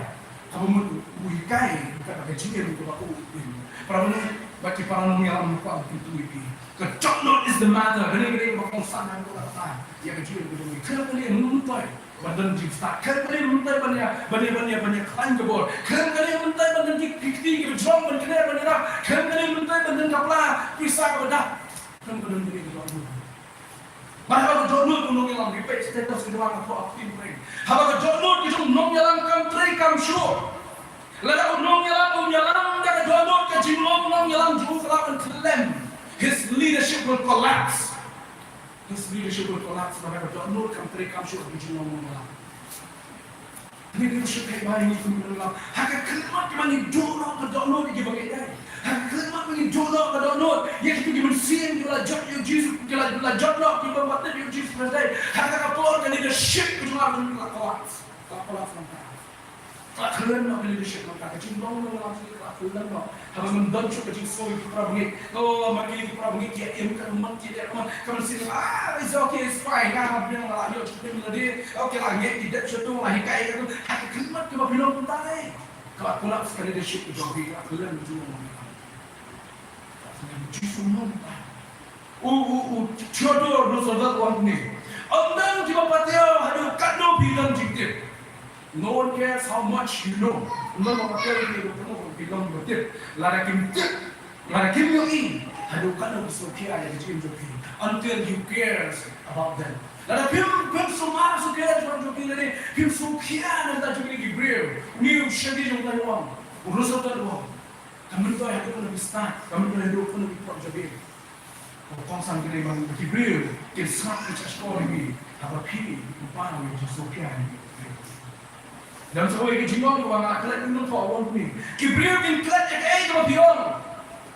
Kaba mut u hikai da ka jingim kaba u im. Para bangeit, Bad ki para nongïalam, nga kwah ban kyntu ïa phi. Ka dohnud is the matter. Kane ka dei kaba kongsan ha kata ka por. Ïa ka jingim ka jong ngi. Khlem kane, ngim myntoi ban don jingstad. Khlem kane, ngim myntoi ban ïa, ban ïa, ban ïa, ban ïa khlaiñ ka bor. Khlem kane, ngim myntoi ban don ki, ki kti kiba jrong ban kner ban ïarap. Khlem kane, ngim myntoi ban don ka pla pisa kaba dap. Khlem ka don kane ka dohnud. Bad haba ka dohnud u nongïalam, ngi peit status ka jong u, nga kwah ban kyntu ïa phi. Haba ka dohnud ka jong u nongïalam kam trei kam shuh, lada u nongïalam um ïalam da ka dohnud, ka jinglong nongïalam jong u ka lah ban khyllem. His leadership will collapse. His leadership will collapse. Lada ka dohnud kam trei kam shuh ha ka jinglong nongïalam. Ngi dei ban shu peit ba ngi kum ngi, ha ka khyllipmat kaba ngi duh noh ka dohnud ïa kiba ngi ïeit. Ha ka khyllipmat ba ngi duh noh ka dohnud ïa kito ki mynsiem kiba la jot ïa u Jisu, kiba la, la jot noh, kiba baptis ïa u Jisu Khrist. Ha kata ka por ka leadership ka jong ngi ka la collapse. Ka la collapse mynta. Ka la khyllem noh ka leadership mynta. Ka jinglong nongïalam jong ngi ka la khyllem noh. Haba ngim don shuh ka jingsngew ïa ki para bangeit. Oh, ma ki para bangeit ki ïa im ka rukom, ki ïa im ka rukom. Ka mynsiem, ah, it's okay, it's fine. Nga hap biang, nga la ïoh jingkyrmen lade. Okay, la ngeit ki dep sha to, la hikai ka to. Ha ka khyllipmat kaba phi long kumta, eh, ka la collapse ka leadership ka jong phi, ka la khyllem ka jinglong. Ka la khyllem ka jinglong mynta. U, u, u Theodore Roosevelt u ong kumne: Ym don kiba patiaw haduh katno phi don jingtip. No one cares how much you know. Ym don ba patiaw ïa phi haduh katno phi don jingtip. Lada kim tip, lada kim ïohi haduh katno ki sngewkhia ïa ka jingim jong phi, until you cares about them. Lada phim, phim sumar sngewkhia ïa ka jingim jong phi, lada phim sngewkhia na ka bynta jong kine ki briew. Une u shakri jong U Blei u ong, u Roosevelt u ong, kam myntoi haduh katno phi stad, kam myntoi haduh katno phi poi jabieng. Kongsan kine ba ki briew kin sngap, kin shah shkor ïa phi haba phi pynpaw ïa ka jingsngewkhia ïa ki briew. Dang sa ïa ka jinglong kaba nga klet, ngi ong kumne: ki briew kin klet ïa kaei kaba phi ong.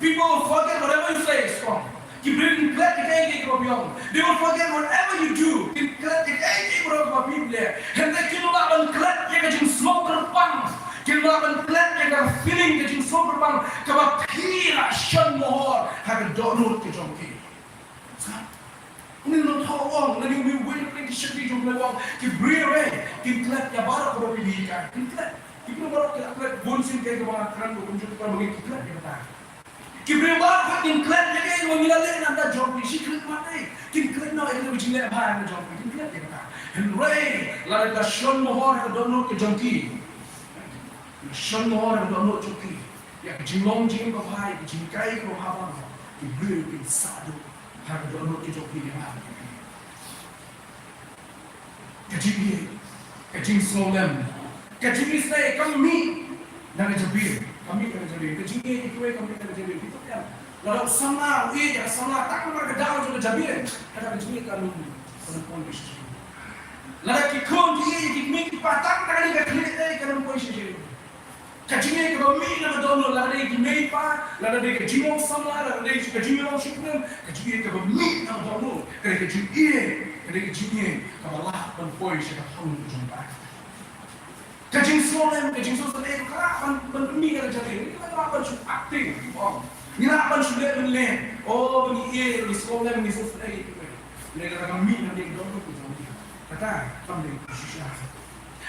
People will forget whatever you say is wrong. Ki briew kin klet ïa kaei kaba phi ong. They will forget whatever you do. Kin klet ïa kaei kaba phi leh. Hynrei kin lah ban klet ïa ka jingsngew kyrpang. Kin lah ban klet ïa ka feeling, ka jingsngew kyrpang kaba phi la shon mohor ha ka dohnud ka jong ki. Sa, une u nongthaw u ong, lane une uwei na ki shakri jong U Blei u ong, ki briew, eh, kin klet ïa baroh kaba phi hikai. Kin klet. Ki briew baroh ki la klet. Bun sien kaei kaba nga kren, bun sien kaba ngi, ki klet ïa kata. Ki briew baroh kin klet ïa kaei kaba ngi la leh na ka bynta jong phi. Shi klet mat, eh, kin klet noh ïa ka jingleh bha na ka bynta jong phi. Kin klet ïa kata. Hynrei lada ki la shon mohor ha ka dohnud ka jong ki, shon mohor ha ka dohnud jong ki ïa ka jinglong jingim kaba bha, ïa ka jinghikai kaba bha, ki briew kin sah duh ha ka dohnud ka jong ki, ïa nga. Ka jingïeit, ka jingsngewlem, ka jingisynei kam mih na ka jabieng, kam mih na ka jabieng. Ka jingïeit ïa kiwei kam mih na ka jabieng. Phi tip, lada u samla u ïeit ïa ka samla tang namar ka daw jong ka jabieng, kata ka jingïeit kam, kam poi shisha. Lada ki khun ki ïeit ïa ki kmie ki kpa tang na kane ka khlieh, eh, kam poi shisha. Ka jingïeit kaba mih na ka dohnud, lada dei ki mei pa, lada dei ka jinglong samla, lada dei ka jinglong shiphew, ka jingïeit kaba mih na ka dohnud ka dei ka jingïeit, ka dei ka jingïeit kaba lah ban poi sha ka thaw ka jong ka. Ka jingsngewlem, ka jingsngewsynei ka lah ban, ban mih na ka jabieng. Ngi lah ban shu acting, ong. Ngi lah ban shu leh ban leh. Oh, ngi ïeit, ngi sngewlem, ngi sngewsynei. Hynrei lada ka mih na ka dohnud ka jong ngi, kata kam dei ka shisha.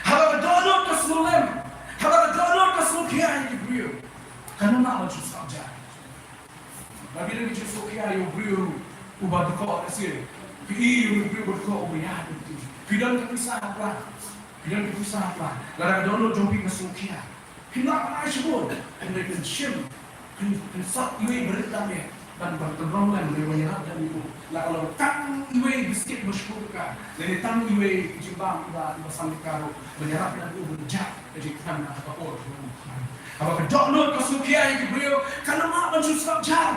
Haba ka dohnud ka sngewlem, haba ka dohnud ka sngewkhia ïa ki briew, kan ym lah ban shu sngap jar. Lada phi don ka jingsngewkhia ïa u briew uba dkoh, lehse phi ïohi ïa u briew uba dkoh uba ïaid, phi don ka pisa ha pla, phi don ka pisa ha pla, lada ka dohnud jong phi ka sngewkhia, phim lah ban ai shibun. Hynrei phin shim, phin, phin sot iwei ba rit lem ïa, ban, ban pynrem lem, ban ïarap lem ïa u. La ka long tang iwei biskit ba shiphew tyngka, lane tang iwei jingbam iba, iba san tyngka ruh, ban ïarap lem ïa u ban jah ka jingkmen ha ka por jong u. Haba ka dohnud ka sngewkhia ïa ki briew, kan ym lah ban shu sngap jar,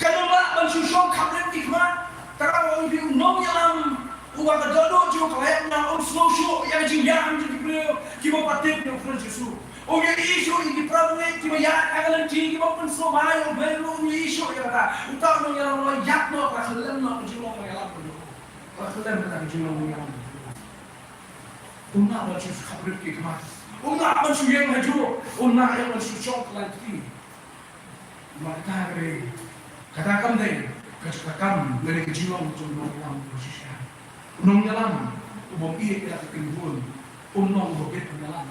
kan ym lah ban shu shong khaprit ki khmat. Te nga ong ïa phi, u nongïalam uba ka dohnud jong u ka la ïap, um sngew shuh ïa ka jingïam jong ki briew kiba pat tip ïa U Khrist Jisu. Um ïohi shuh ïa ki para bangeit kiba ïaid ha ka lynti, kiba pynsngewbha ïa U Blei ruh, um ïohi shuh ïa kata. Uta u nongïalam u la ïap noh, ka la khyllem noh ka jinglong nongïalam ka jong u. Ka la khyllem kata ka jinglong nongïalam ka jong u. Um lah ban shu khaprit ki khmat. Um lah ban shu ïeng hajuh. Um lah ïeng ban shu shong kyllaiñ kti. Namar kata ka dei, kata kam dei ka jaka kam lane ka jinglong jong u nongïalam uba shisha. U nongïalam uba ïeit ïa la ka kynhun um long uba bit ban ïalam.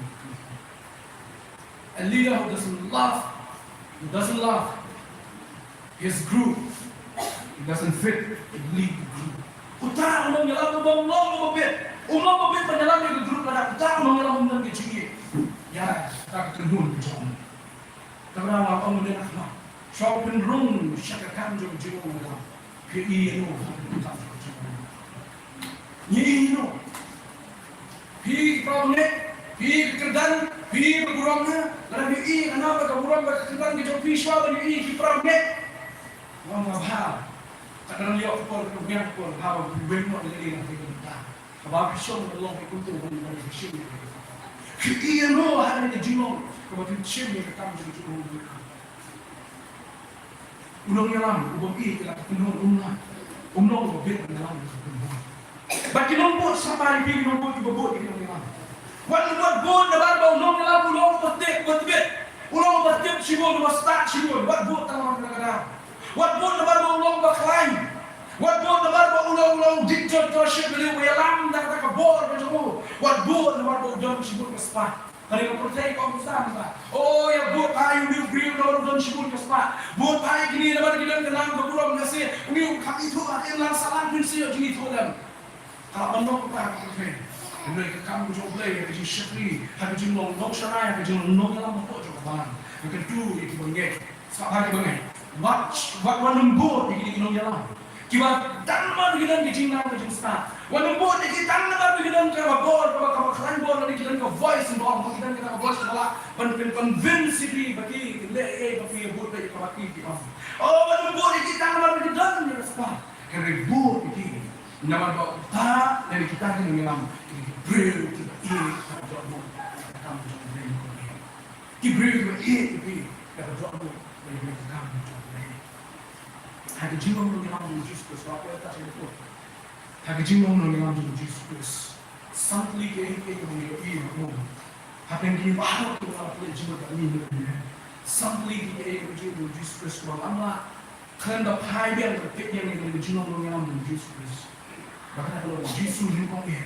A leader who doesn't love, who doesn't love His group, it doesn't fit to lead the group. Uta u nongïalam u bym long uba bit. U long uba bit ban ïalam ïa ka group, lada uta u nongïalam um don ka jingïeit ïa ka kynhun ka jong u. Te nga ong ïa phi, shuwa phin rung sha ka kam jong u nongïalam, phi ïohi ïa u ha ka kam jong u nongïalam. Ngi ïohi ïa u. Phi ki para bangeit, phi ka kyrdan, phi ka burom, lada phi ïohi ïa ka burom bad ka kyrdan ka jong phi shuwa ban ïohi ïa ki para bangeit, wan ka bha. Ka dang ïoh ka por, ka dang ïoh ka por, bha ba phi weng noh ïa ka dei na phi ka bynta. Kaba phi shong ban long phi kumto ban, ban phi shim ïa ka. Phi ïohi ïa u ha kane ka jinglong kaba phi shim ïa ka kam jong u nongïalam. U nongïalam u bym ïeit ïa la ka kynhun um lah, um long uba bit ban ïalam ïa ka kynhun. Bad ki nongbud, sa phi ki nongbud kiba bud ïa ki nongïalam. Wat, wat bud namar ba u nongïalam u long uba tip, uba tbit. U long uba tip shibun, uba stad shibun. Wat bud tang namar kata ka daw. Wat bud namar ba u long uba khlaiñ. Wat bud namar ba u long, u long dictatorship, uba ïalam da kata ka bor ka jong u. Wat bud namar ba u don shibun ka spah. Kane ka pyrthei ka ong kumta, kumta. O, ïa bud bha ïa une u briew namar u don shibun ka spah. Bud bha ïa kine namar ki don ka nam ka burom, lehse une u kham ithuh ha ka imlang sahlang phin sa ïoh jingithuh lem. Ka lah ban long kumta ha ka pyrthei. Hynrei ka kam ka jong U Blei, ha ka jingshakri, ha ka jinglong nongsharai, ha ka jinglong nongïalam hapoh jong ka balang, ka kyntu ïa kiba ngeit. Sngap bha kiba ngeit. Wat, wat, wat nym bud ïa kine ki nongïalam kiba tang namar ba ki don ka jingnang ka jingstad. Wat nym bud ïa ki tang namar ba ki don kaba bor, kaba, kaba khlaiñ bor, lane ki don ka voice ba ong, ki don kata ka voice ba lah ban, ban convince ïa phi ba ki leh ei ba phi ïa bud ïa kaba ki, ki ong. Oh, wat nym bud ïa ki tang namar ba ki don ka spah. Hynrei bud ïa ki namar ba uta lane kita ki nongïalam ki briew kiba ïeit, kaba dohnud ïa ka kam jong U Blei. Ki briew kiba ïeit ïa phi, da ka dohnud ban ïa ka kam jong U Blei. Ha ka jinglong nongïalam jong U Jisu Khrist, ba poi ta sha ka pud. Ha ka jinglong nongïalam jong U Jisu Khrist, san tylli kiei kiei kiba ngi ïohi ïa u. Hapdeng kine baroh kiba la pynleit jingmut bad ngi mynne, san tylli kiei kiei kiba jia jong U Jisu Khrist, ba lam lah khlem da phai biang, da peit biang ïa ka jinglong nongïalam jong U Jisu Khrist. Ba kata ka long U Jisu nyngkong eh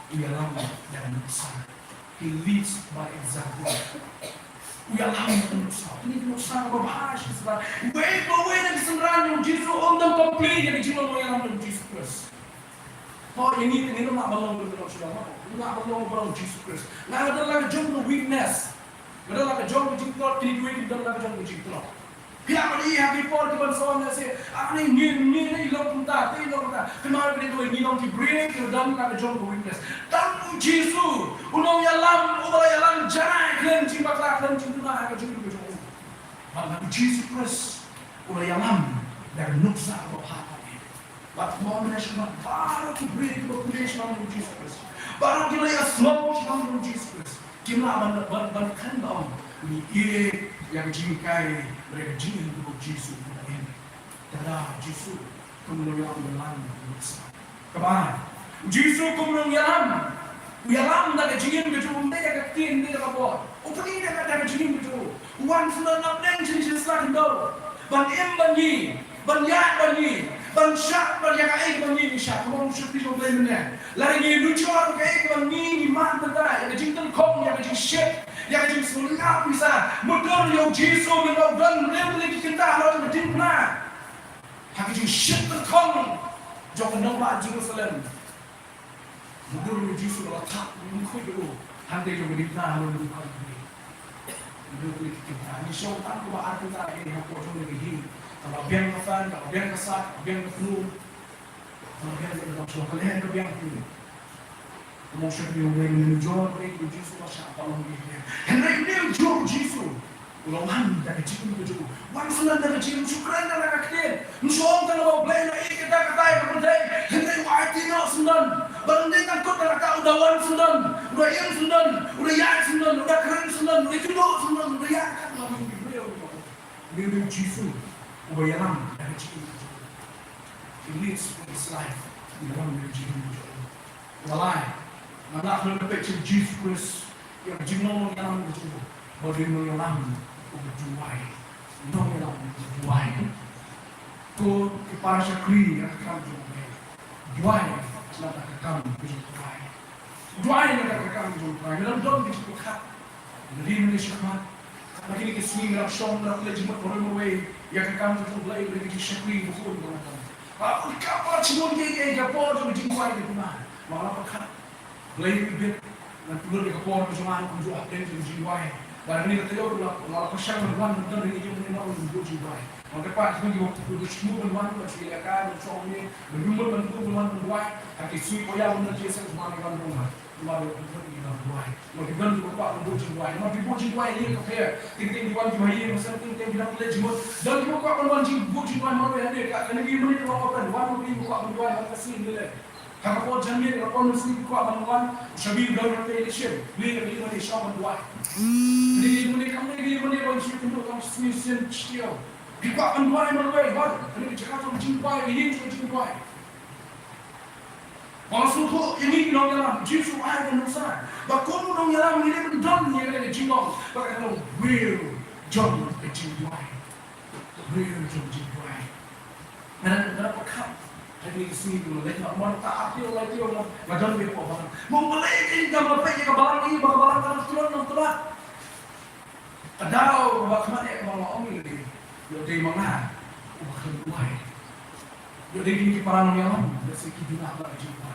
u ïalam da ka nuksa. He leads by example. U ïalam da ka nuksa. Kane ka nuksa kaba bha shisha. Uwei pa uwei na ki synran jong U Jisu um dang complete ïa ka jinglong nongïalam jong U Jisu Khrist. To, ïa ngi te ngi lah ban long, ban long shuh, lah ban long, ban long U Jisu Khrist. Nga don la ka jong ka weakness. Nga don la ka jong ka jingtlot, kine kiwei ki don la ka jong ka jingtlot. Phi lah ban ïohi ha ki por kiban sa wan lehse, ah, ngi, ngi, ngi, ngi long kumta, te ngi long kumta. Kynmaw, kine kiwei ngi long ki briew kiba don la ka jong ka weakness. Tang U Jisu, u nongïalam uba la ïalam janai khlem jingbakla, khlem jingduna ha ka jingim ka jong u. Bad U Jisu Khrist u la ïalam da ka nuksa kaba bha. Bad kumba mynta sha khmat baroh ki briew kiba pule shaphang U Jisu Khrist, baroh ki la ïasnoh shaphang U Jisu Khrist, kim lah ban, ban, ban kren ba ong ngi ïeit ïa ka jinghikai bad ïa ka jingim kaba U Jisu u la im. Te da U Jisu kum u nongïalam u la ïalam da ka nuksa. Kaba ar, U Jisu kum u nongïalam u ïalam da ka jingim ka jong u, ym dei da ka ktien, ym dei da ka bor. U pyni da ka, da ka jingim ka jong u. U wan sngewbha na pdeng jingïaseng khyndew ban im bad ngi, ban ïaid bad ngi, ban shah bad ïa kaei kaba ngi ngi shah. Kumba u shakri jong U Blei mynne, lada ngi nujor kaei kaba ngi ngi mad mynta, ïa ka jingtyngkhong, ïa ka jingshit, ïa ka jingsngewlap pisa, mutdur ïa U Jisu, mynba u don hynriew tylli ki kynta halor ka diengphna. Ha ka jingshit tyngkhong jong ka nongbah Jerusalem, mutdur ïa U Jisu, la thap lyngkhuit ïa u hangtei jong ka diengphna halor ka diengphna. Mutdur ïa ki kynta, ngi shong tang kumba ar kynta ïa ngi hapoh jong ka ïing. Kaba biang ka fan, kaba biang ka sat, kaba biang ka flu, kaba biang ka dap shuwa, ka lehse ka biang ka flu. Kumba u shakri U Blei mynne, nujor kaei kaba U Jisu u la shah ban long ïa ngi. Hynrei mynne u jong U Jisu u la wan da ka jingim ka jong u. Wan syndon da ka jingim, ym shu kren tang da ka ktien. Ym shu ong tang ba U Blei u la ïeit ïa kata kata ïa ka pyrthei. Hynrei u aiti noh syndon. Bad ym dei tang kut da kata, u da wan syndon, u da im syndon, u da ïaid syndon, u da kren syndon, u da juh syndon, u da ïaid katba ngi briew. Mynne u Jisu uba ïalam da ka jingim ka jong u. He lives with his life. U ïalam da ka jingim ka jong u. Kaba lai, ngi lah ban peit sha U Jisu Khrist ïa ka jinglong nongïalam ka jong u ba u dei u nongïalam uba duwai. Nongïalam uba duwai. Ko ki para shakri ïa ka kam jong U Blei, duwai na ka kam ka jong U Trai. Duwai na ka kam ka jong U Trai. Lada don ka jingpyrkhat, lada ri mynne shakhmat, ka Ha kine ki sngi ngi la shong, ngi la pynleit jingmut marwei marwei ïa ka kam jong U Blei, ïa ka jingshakri ba bun ba nga don. Ba ka por jingmut, ïa ka por jong ka jingduwai ka duna. Ba nga la pyrkhat, Blei, ïa phi bit, ngan pynlut ïa ka por ka jong nga kumjuh hapdeng jong ka jingduwai. Ba hangne ka taïew la, la pyrshang ban wan ban don hangne jong ngi, ngi wan ban buh jingduwai. Nga kyrpad ïa phi, ïa phi sngewbha ban wan, ban shu ïalehkai, ban shong hangne, ban ïamut, ban buh, ban wan ban duwai. Ha ki sngi ba ïaid ban don jingïaseng, sngewbha ïa wan ruh nga. Namar ba phi don kiba kwah ban buh jingduwai. Namar phi buh jingduwai ïa ka pher. Teng teng ki wan kiba ha ïing, ba seng teng teng ki dang leit jingmut. Don kiba kwah ban wan jing buh jingduwai marwei hangne. Ka, kane ka ïing mane ka long open. Wan ma phi ba kwah ban duwai, wan ka sngi hangne leh. Ha ka por janmiet, ha ka por mynsngi, phi kwah ban wan, shabi don ha ka ïing shisien. Leit ha ka ïing mane shong ban duwai. Kane ka ïing mane kam dei ka ïing mane ba shu kynduh tang shisien shisien. Phi kwah ban duwai marwei, wan. Kane ka jaka jong jingduwai, ka ïing jong jingduwai. Ba nga sngewthuh ïa ngi ki nongïalam, Jisu u ai ka nuksa ba kum u nongïalam ngi dei ban don ïa kane ka jinglong ba ka long briew jong ka jingduwai. Briew jong ka jingduwai. Nga, nga pyrkhat ha kine ki sngi ba la leit, namar ta ar taïew lai taïew nga don beit hapoh balang. Mo balei ka jingkam, nga peit ïa ka balang, ïa ba ka balang ka dang tlot, dang tlot. Ka daw kaba khmat eh kaba nga ong ïa lade, ïoh dei ma nga uba khlem duwai. Ïoh dei kine ki para nongïalam, lehse ki duna bha ka jingduwai.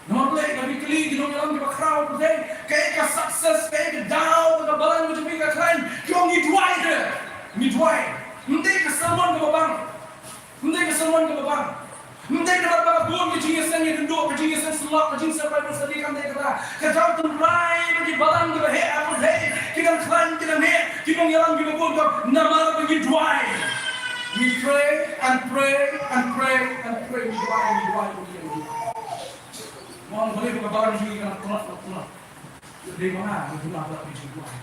Namar balei? Nga kylli ki nongïalam kiba khraw, pyrthei, kaei ka success, kaei ka daw ka balang ka jong phi ka khlaiñ? Ki ong ngi duwai de, ngi duwai. Ym dei ka sermon kaba bang. Ym dei ka sermon kaba bang. Ym dei namar ba ka bun ka jingïaseng ïakynduh, ka jingïaseng syllok, ka jingïaseng Bible study, kam dei kata. Ka jaw tynrai ba ki balang kiba heh ha pyrthei ki dang khlaiñ, ki dang heh, ki nongïalam kiba bun, namar ba ngi duwai. We pray and pray and pray and pray. Ngi duwai, ngi duwai, ngi duwai. Mo balei ba ka balang jong ngi ka la tlot, la tlot? Ïoh dei ma nga, nga duna palat ka jingduwai.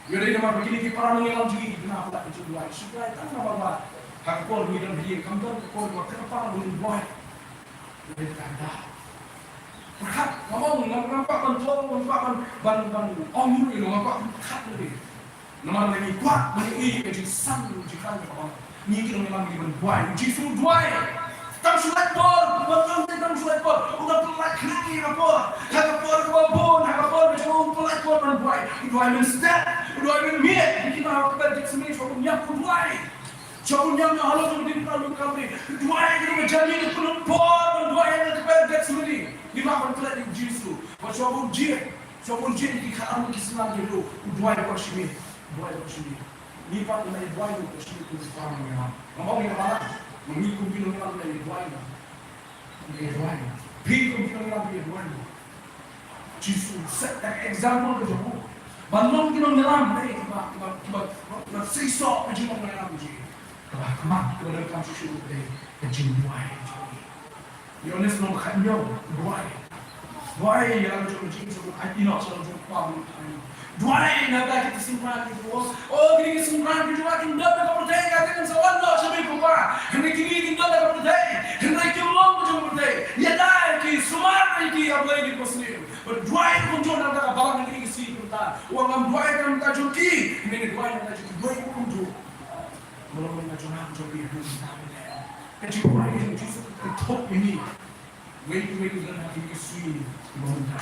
Ïoh dei namar ba kine ki para nongïalam jong ngi ki duna palat ka jingduwai. Shu duwai tang namar ba ha ka por ngi don ha ïing, kam don ka por ba kyrpang ba ngin duwai. Ïoh dei kata. Pyrkhat, nga ong, nga, ngam kwah ban thong, ngam kwah ban, ban, ban ong ïa u, nga kwah ban pyrkhat ïa u. Namar lada ngi kwah ban ïohi ïa ka jingsan jingkhlaiñ kaba bang, ngi ki nongïalam ngi ban duwai. U Jisu u duwai. Tang shu lait por, u wan tang, tang shu lait por. U dang pynlait khnang ïa ka por. Ha ka por kaba bun, ha ka por kaba jong u, u pynlait por ban duwai. U duwai mynstep, u duwai mynmiet. Ngi ki ma ha ka kper Gethsemane, shu wan ïap u duwai. Shu wan ïap na halor jong ka diengphna Kalbari. U duwai, ka dei ka jingduwai, u pynlait por ban duwai ha ka kper Gethsemane. Ngi ma ban klet ïa u Jisu. Ba shu wan jied. Shu wan jied ki khatar ki synran ki briew. U duwai ba shim ïa. Duwai ba shim ïa. Ngi pat ngi la ïa duwai ba shim ïa, ki para nongïalam. Nga ong ïa ka balang, ma ngi kum ki nongïalam ngi la ïa duwai ba. Ngi la ïa duwai. Phi kum ki nongïalam ngi la ïa duwai ba. Jisu set ka example ka jong u. Ban long ki nongïalam, eh, kiba, kiba, kiba, kiba seisoh ka jinglong nongïalam jong ngi. Kaba khmat, kaba donkam shuh shuh ka dei ka jingduwai jong ngi. Ïoannis lynnong ba khatñiew, duwai. Duwai ïa la ka jong ka jingim sha u Enok, sha la ka jong u Kpa ba ha bneng. Duwai na ka bynta kita ki synran ki jong u. Oh, kine ki synran ki jong nga kin don ha ka pyrthei, ka kin sa wan noh sha U Kpa. Hynrei kine kin don ha ka pyrthei, hynrei kim long ka jong ka pyrthei. Ïada ïa ki, sumar ïa ki ha Blei ki basniew. Bad duwai kumjuh na ka bynta ka balang ha kine ki sngi ki bynta. U ong ngam duwai ka na ka bynta jong ki, hynrei nga duwai na ka bynta jong ki briew kumjuh. Ba long na ka jong nga, jong phi, jong phi. Ka jingduwai ka jong u Jisu ka kynthoh ïa ngi. Wei, wei, wei, ha kine ki sngi kiba mynta.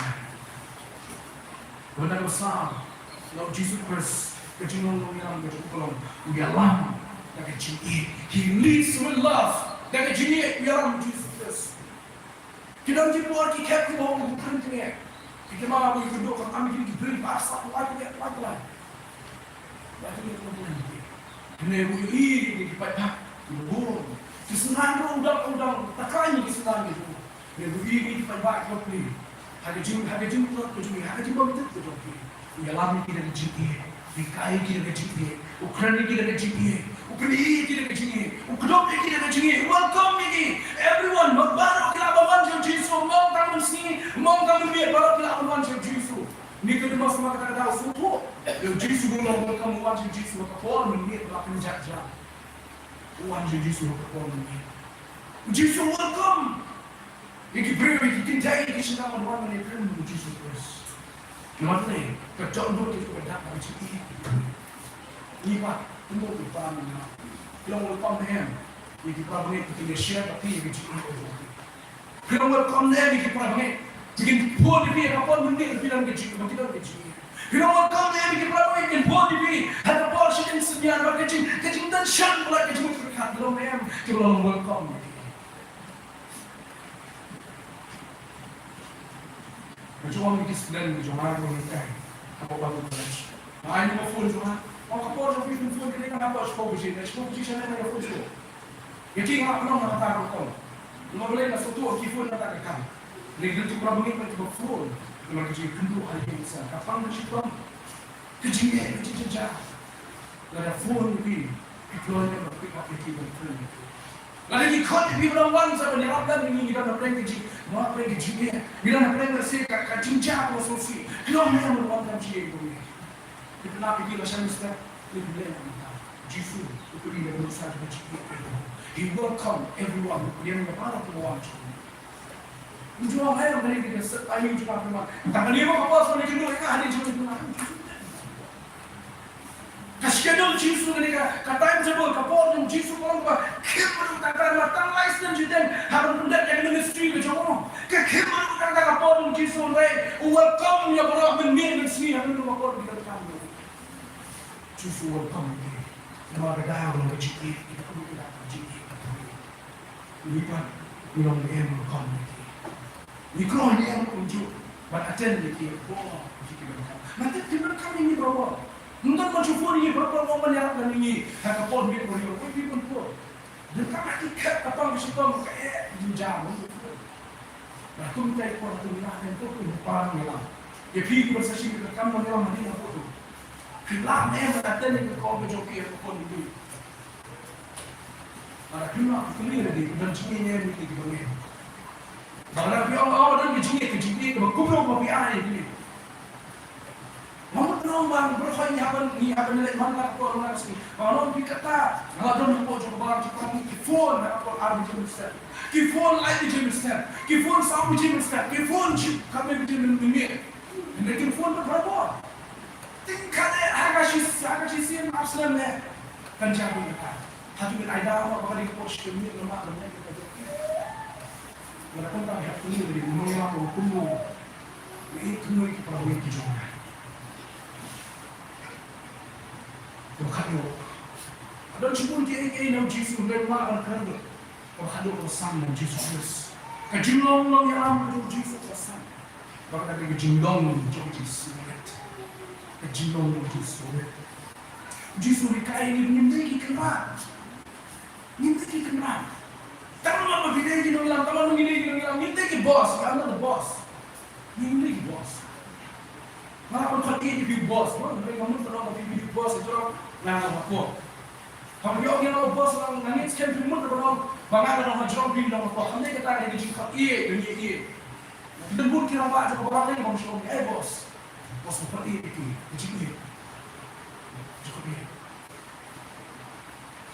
Bad na ka bynta u Jisu Khrist, ka jinglong nongïalam ka jong u ka long u ïalam da ka jingïeit. He leads with love. Da ka jingïeit u ïalam u Jisu Khrist. Ki don ki por ki khep kiba ong u kren kane. Ki kynmaw ba u kynduh, kam, am, ki, ki briew ba sa lai ki lai ki lai. Lai ki lai ki lai. Kane u ïohi ki paidbah kiba bun. Ki synran ruh u dang, u dang taklan ki synran ki ruh. Kane u ïohi ki paidbah kiba pli. Ha ka jing, ha ka jingtlot ka jong ki, ha ka jingbymtip ka jong ki. U ïalam ïa ki da ka jingïeit. U hikai ïa ki da ka jingïeit. U kren ïa ki da ka jingïeit. U pyni ïa ki da ka jingïeit. U kdup ïa ki da ka jingïeit. U welcome ïa ki. Everyone, baroh ki lah ban wan sha u Jisu. Ym tang mynsngi, ym tang mynmiet, baroh ki lah ban wan sha u Jisu. Nikodemus, ma kata ka daw u sngewthuh ïa u Jisu, u long welcome, u wan sha u Jisu ha ka por mynmiet ba la kynjah jam. U wan sha u Jisu ha ka por mynmiet. U Jisu u welcome ïa ki briew, ïa ki kynjah, ïa ki shyngam ban wan ban ïakren bad u Jisu Khrist. Namar kane, ka dohnud ïa ka dap ka jingïeit. Ngi pat, kumno ki para nongïalam, ki long welcome ne em ïa ki para bangeit ba kin ïa share bad phi ïa ka jingïeit? Ki long welcome ne em ïa ki para bangeit ba kin phone ïa phi ha ka por mynmiet ba phi don ka jingïeit, ba ki don ka jingïeit? Phi long welcome ïa ki para bangeit, kin bud ïa phi ha ka por shiteng synñiar, bad ka jing, ka jingdon shen palat, ka jingpyrkhat, phi long em, ki long welcome. Nga ju ong ïa ki student jong nga, ki ong ïa nga, hapoh Bible College, nga ai ïa u phone jong nga. Ong, ka por jong phi phin phone kane ka hapoh shiphew baje, shiphew baje shane nga ïa phone shuh. Ïa ki nga pynlong na kata ka rukom. Namar balei? Nga sngewthuh ki phone na kata ka kam. Lei, ki para bangeit kiba phone, namar ka jingkynduh ha ïing ha sem, ka pang ka shitom. Ka jingeh, ka jingjynjar. Lada phone ïa phi, phi kloi ne em ban pick up ïa ki ban phone ïa phi? Lada ki khot ïa phi ban wan sa ban ïarap lem ïa ngi, ngi don hapdeng ka jing, ngi don hapdeng ka jingeh, ngi don hapdeng ka jingeh, ka, ka jingjia kaba sngewsih. Phi long ne em ban wan kam jingeh ïa ngi? Phi pynlap ïa ki lashai mynstep, phi pynlap ïa ki. Jisu u pynlap ïa ki lashai mynstep. He welcome everyone. U pynlap ïa baroh kiba wan jong u. Ym ju ong, "Ai, ong kane ka set, ai, ym ju ong." Tang kane mo ka bos, kane ka noh, ka hadien jong ka. Ka schedule Jisu kane ka, ka timetable, ka por jong Jisu ka long ba khim ruh tang, tang, tang lai snem shiteng ha ban pyndep ïa ka ministry ka jong u. Ka khim ruh tang, tang ka por jong Jisu, hynrei u welcome ïa baroh mynmiet mynsngi ha kane ka por ki donkam. Jisu u welcome ïa ki. Namar ka daw jong ka jingïeit, ka daw jong ka jingïeit. Ngi pat, ngi long ne em welcome ïa ki? Ngi kloi ne em kumjuh ban attend ïa ki, bor ïa ki donkam? Nga tip ki donkam ïa ngi baroh. Ym don ba ju phone ïa ngi baroh, ban ïarap lem ïa ngi ha ka por miet ba ri, wei pi pynphone. Donkam ha ki khet, ka pang ka shitom, ka eh, ka jingjia, ym don. Ba kumta ïa ki por, kumta ïa ki por, kumta ïa ki por. Ïa phi kiba sa shim ka kam nongïalam hadien hapoh, phi lah ne em ban attend ïa ka call ka jong ki ha ka phone ïa phi? Lada phi ong, phi kylli lade, don jingeh ne em ïa ki bangeit? Lada phi ong, oh, don ka jingeh, ka jingeh kaba kumno ba phi ai ïa ki? Nga mut ban ong ba baroh ngi hap ban, ngi hap ban leit man la ka por, man la ka sngi. Ba nga ong ïa phi kata, nga la don hapoh jong ka balang jong ka, ki phone ha ka por ar baje mynstep, ki phone lai baje mynstep, ki phone saw baje mynstep, ki phone shi, khatwei baje mynmiet. Hynrei kin phone bad barabor. Tang kane ha ka shi, ha ka shisien ar snem ne. Kan jia bun kata. Hato ngin ai daw ba ka dei ka por shi miet namar ba ngi ka jong ki. Lada kumta, hap kynmaw ba dei nongïalam ba kumno. Ngi kynmaw ki para bangeit ki jong ngi. Kaba khatduh, ka don shibun kiei kiei na u Jisu hynrei ma ban kren. Kaba khatduh, kaba san na u Jisu Khrist. Ka jinglong nongïalam ka jong u Jisu kaba san. Ba ka dei ka jinglong jong ka jingsngewrit. Ka jinglong jong ka jingsngewrit. U Jisu u hikai ïa ngi ba ngim dei ki kynrad. Ngim dei ki kynrad. Tang namar ba phi dei ki nongïalam, tang namar ba ngi dei ki nongïalam, ngim dei ki boss, we are not the boss. Ngim dei ki boss. Nga lah ban khot ïeit ïa phi boss, mo, hynrei nga mut ban ong ba phi dei ki boss, jrong nga long hapoh. Haba phi ong ïa nga u boss, nga ngeit skhem phi mut ban ong ba nga nga long hajrong, phi long hapoh. Kam dei kata ka dei ka jingkhot ïeit, ka jingïeit. Phi dei bun ki rangbah jong ka balang ne, bym shu ong, "Ei boss." Boss, khot ïeit ïa ki, ka jingïeit. Jingkhot ïeit.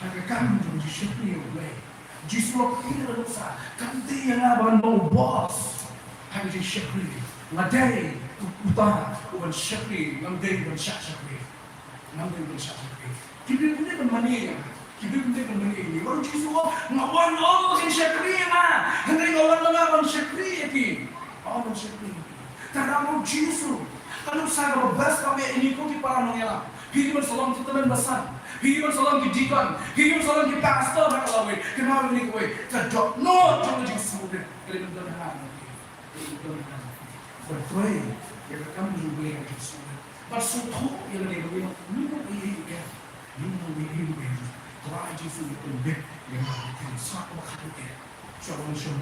Ha ka kam jong ka jingshakri ïa U Blei, Jisu u la pynpaw ïa ka nuksa, kam dei ïa nga ban long u boss ha ka jingshakri. Nga dei uta uban shakri, ngam dei uban shah shakri. Ngam dei uban shah shakri. Ki briew kim dei ban mane ïa nga. Ki briew kim dei ban mane ïa nga. Wat Jisu u ong, nga wan ym ban shakri ïa nga, hynrei nga wan ma nga ban shakri ïa ki. Nga wan ban shakri ïa ki. Te da u Jisu, ka nuksa kaba best kaba ïa ngi ko ki para nongïalam. Phi dei ban sa long ki tymmen basan, phi dei ban sa long ki deacon, phi dei ban sa long ki pastor ha ka lawei. Kynmaw ïa kane kawei, ka dohnud jong ka jingsngewrit ka dei ban don ha nga, ka dei ban don ha nga. Ban trei ïa ka kam jong U Blei ha ka jingsngewrit. Ban sngewthuh ïa lade ba ngi long, ngi long ei ei ruh em, ngi long ei ei ruh em. Trai Jisu u pynbit ïa nga, u pynsawa kaba khatduh. Sha ban shim.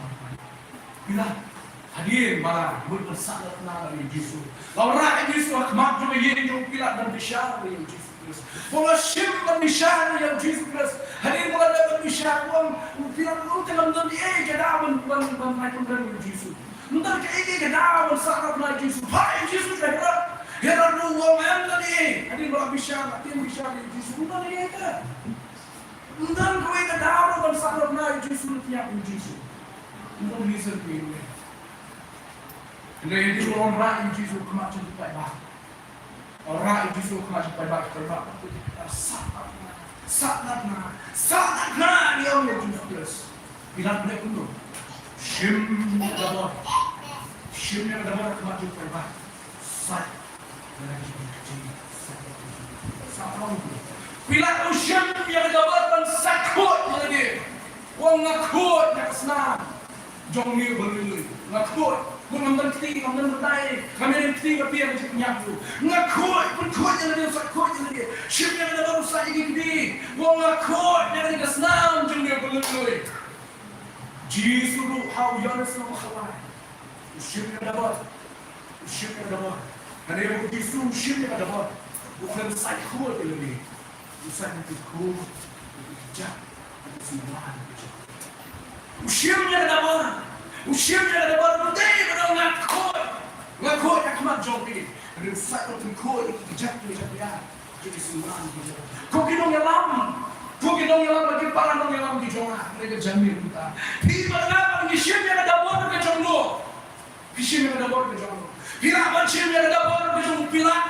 Pilat, hadien ba la mut ban sahnarphna ïa u Jisu, la wanrah ïa u Jisu ha khmat jong ka ïing jong u Pilat ban bishar ïa u Jisu Khrist. Ba la shim ban bishar ïa u Jisu Khrist, hadien ba la dep ban bishar, u ong, u Pilat u ong, te ngam don ei ei ka daw ban, ban, ban ai kynrem ïa u Jisu. Ngam don kaei kaei ka daw ban sahnarphna ïa u Jisu. Phah ïa u Jisu sha Herod. Herod ruh u ong, em don ei ei. Hadien ba la bishar, la tieng bishar ïa u Jisu, ngam don ei ei ka. Ym don kawei ka daw ruh ban sahnarphna ïa u Jisu, leit ïap ïa u Jisu. Ym don reason kawei. Hynrei hadien ba la wanrah ïa u Jisu ha khmat jong ki paidbah. Wanrah ïa u Jisu ha khmat jong ki paidbah, ki paidbah. Sahnarphna, sahnarphna, sahnarphna, ïa u Jisu Khrist. Pilat leh kumno? Shim ïa ka dabor. Shim ïa ka dabor ha khmat jong ki paidbah. Sait. Pilat u shim ïa ka dabar ban sait khuid ïa lade. U ong nga khuid ïa ka snam jong une uba lui lui. Nga khuid. Bun ngam don kti, ngam don batai. Ngam don kti, nga pia ka jingpynïap jong u. Nga khuid, bun khuid ïa lade, sait khuid ïa lade. Shim ïa ka dabar u sait ïa ki kti. U ong nga khuid ïa lade ka snam jong une uba lui lui. Jisu ruh ha u Ïoannis lynnong khatlai. U shim ïa ka dabar. U shim ïa ka dabar. Hynrei haba u Jisu u shim ïa ka dabar, u khlem sait khuid ïa lade. U sait khuid ïa ki kjat, ïa ki symbai. U shim ïa ka dabar. U shim ïa ka dabar. U dei ban ong nga khuid. Nga khuid ha khmat jong phi. Hynrei u sait ruh u khuid ïa ki kjat, ki kjat ïa. Ko ki nongïalam, ko ki nongïalam bad ki para nongïalam ki jong nga, ha kane ka janmiet mynta. Phi bad nga ngi shim ïa ka dabar ka jong no. Phi shim ïa ka dabar ka jong no. Phi lah ban shim ïa ka dabar ka jong u Pilat.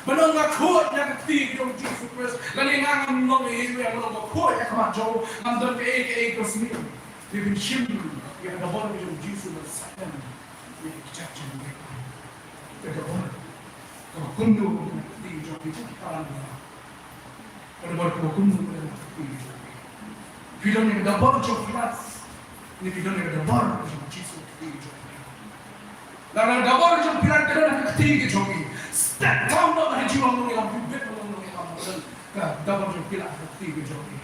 Ban ong nga khuid ïa ka kti ka jong u Jisu Khrist. Lane nga ngam long ei ei ruh, nga long ba khuid ïa ka khmat jong u, ngam don kaei kaei ka sniew. Phi shim ïa ka dabar ka jong u Jisu ban sait ïa ka kjat jong u. Ka dabar kaba kumno ka dei ka kti jong phi, ki para nongïalam? Ka dabar kaba kumno ka dei ka kti jong phi? Phi don ïa ka dabar jong Pilat, ne phi don ïa ka dabar jong Jisu ka kti jong phi? Lada ka dabar jong Pilat ka don ha ka kti ka jong phi, step down noh na ka jinglong nongïalam, phi bit nongïalam, ka dabar jong Pilat ha ka kti ka jong phi.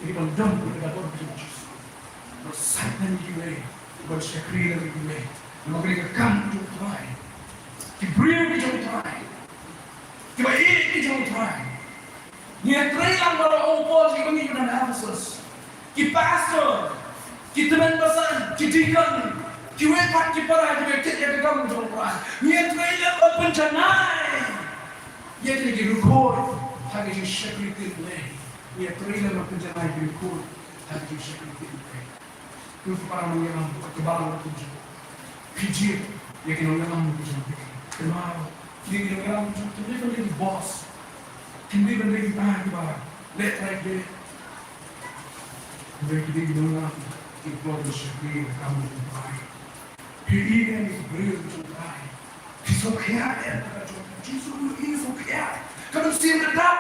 Ngi ban don ïa ka dabar jong Jisu. Ban sait ïa kiwei, ban shakri ïa kiwei. Namar kane ka kam ka jong U Trai. Ki briew ki jong U Trai. Kiba ïeit ki jong U Trai. Ngi ïatrei lang bad u Paul sha kiba ngi ïa u nong Ephesus. Ki pastor, ki tymmen basan, ki deacon, kiwei pat ki para kiba ïeit ïa ka kam ka jong U Trai. Ngi ïatrei lang ban pynjanai ïa kine ki riewkhuid ha ka jingshakri ktien Blei. Ngi ïatrei lang ban pynjanai ïa ki riewkhuid ha ka jingshakri ktien Blei. Ko ki para nongïalam, ko ki para nongïalam, phi jied ïa ki nongïalam ki jong phi. Kynmaw, ki nongïalam ki jong phi kim dei ban dei ki boss. Kim dei ban dei ki, ah, kiba leh trai beh. Hynrei ki dei ki nongïalam kiba don shakri ïa ka kam jong U Trai. Phi ïeit ïa ki briew jong U Trai. Phi sngewkhia ïa ka jong U Jisu, u ïeit, sngewkhia. Ka mynsiem ka dap.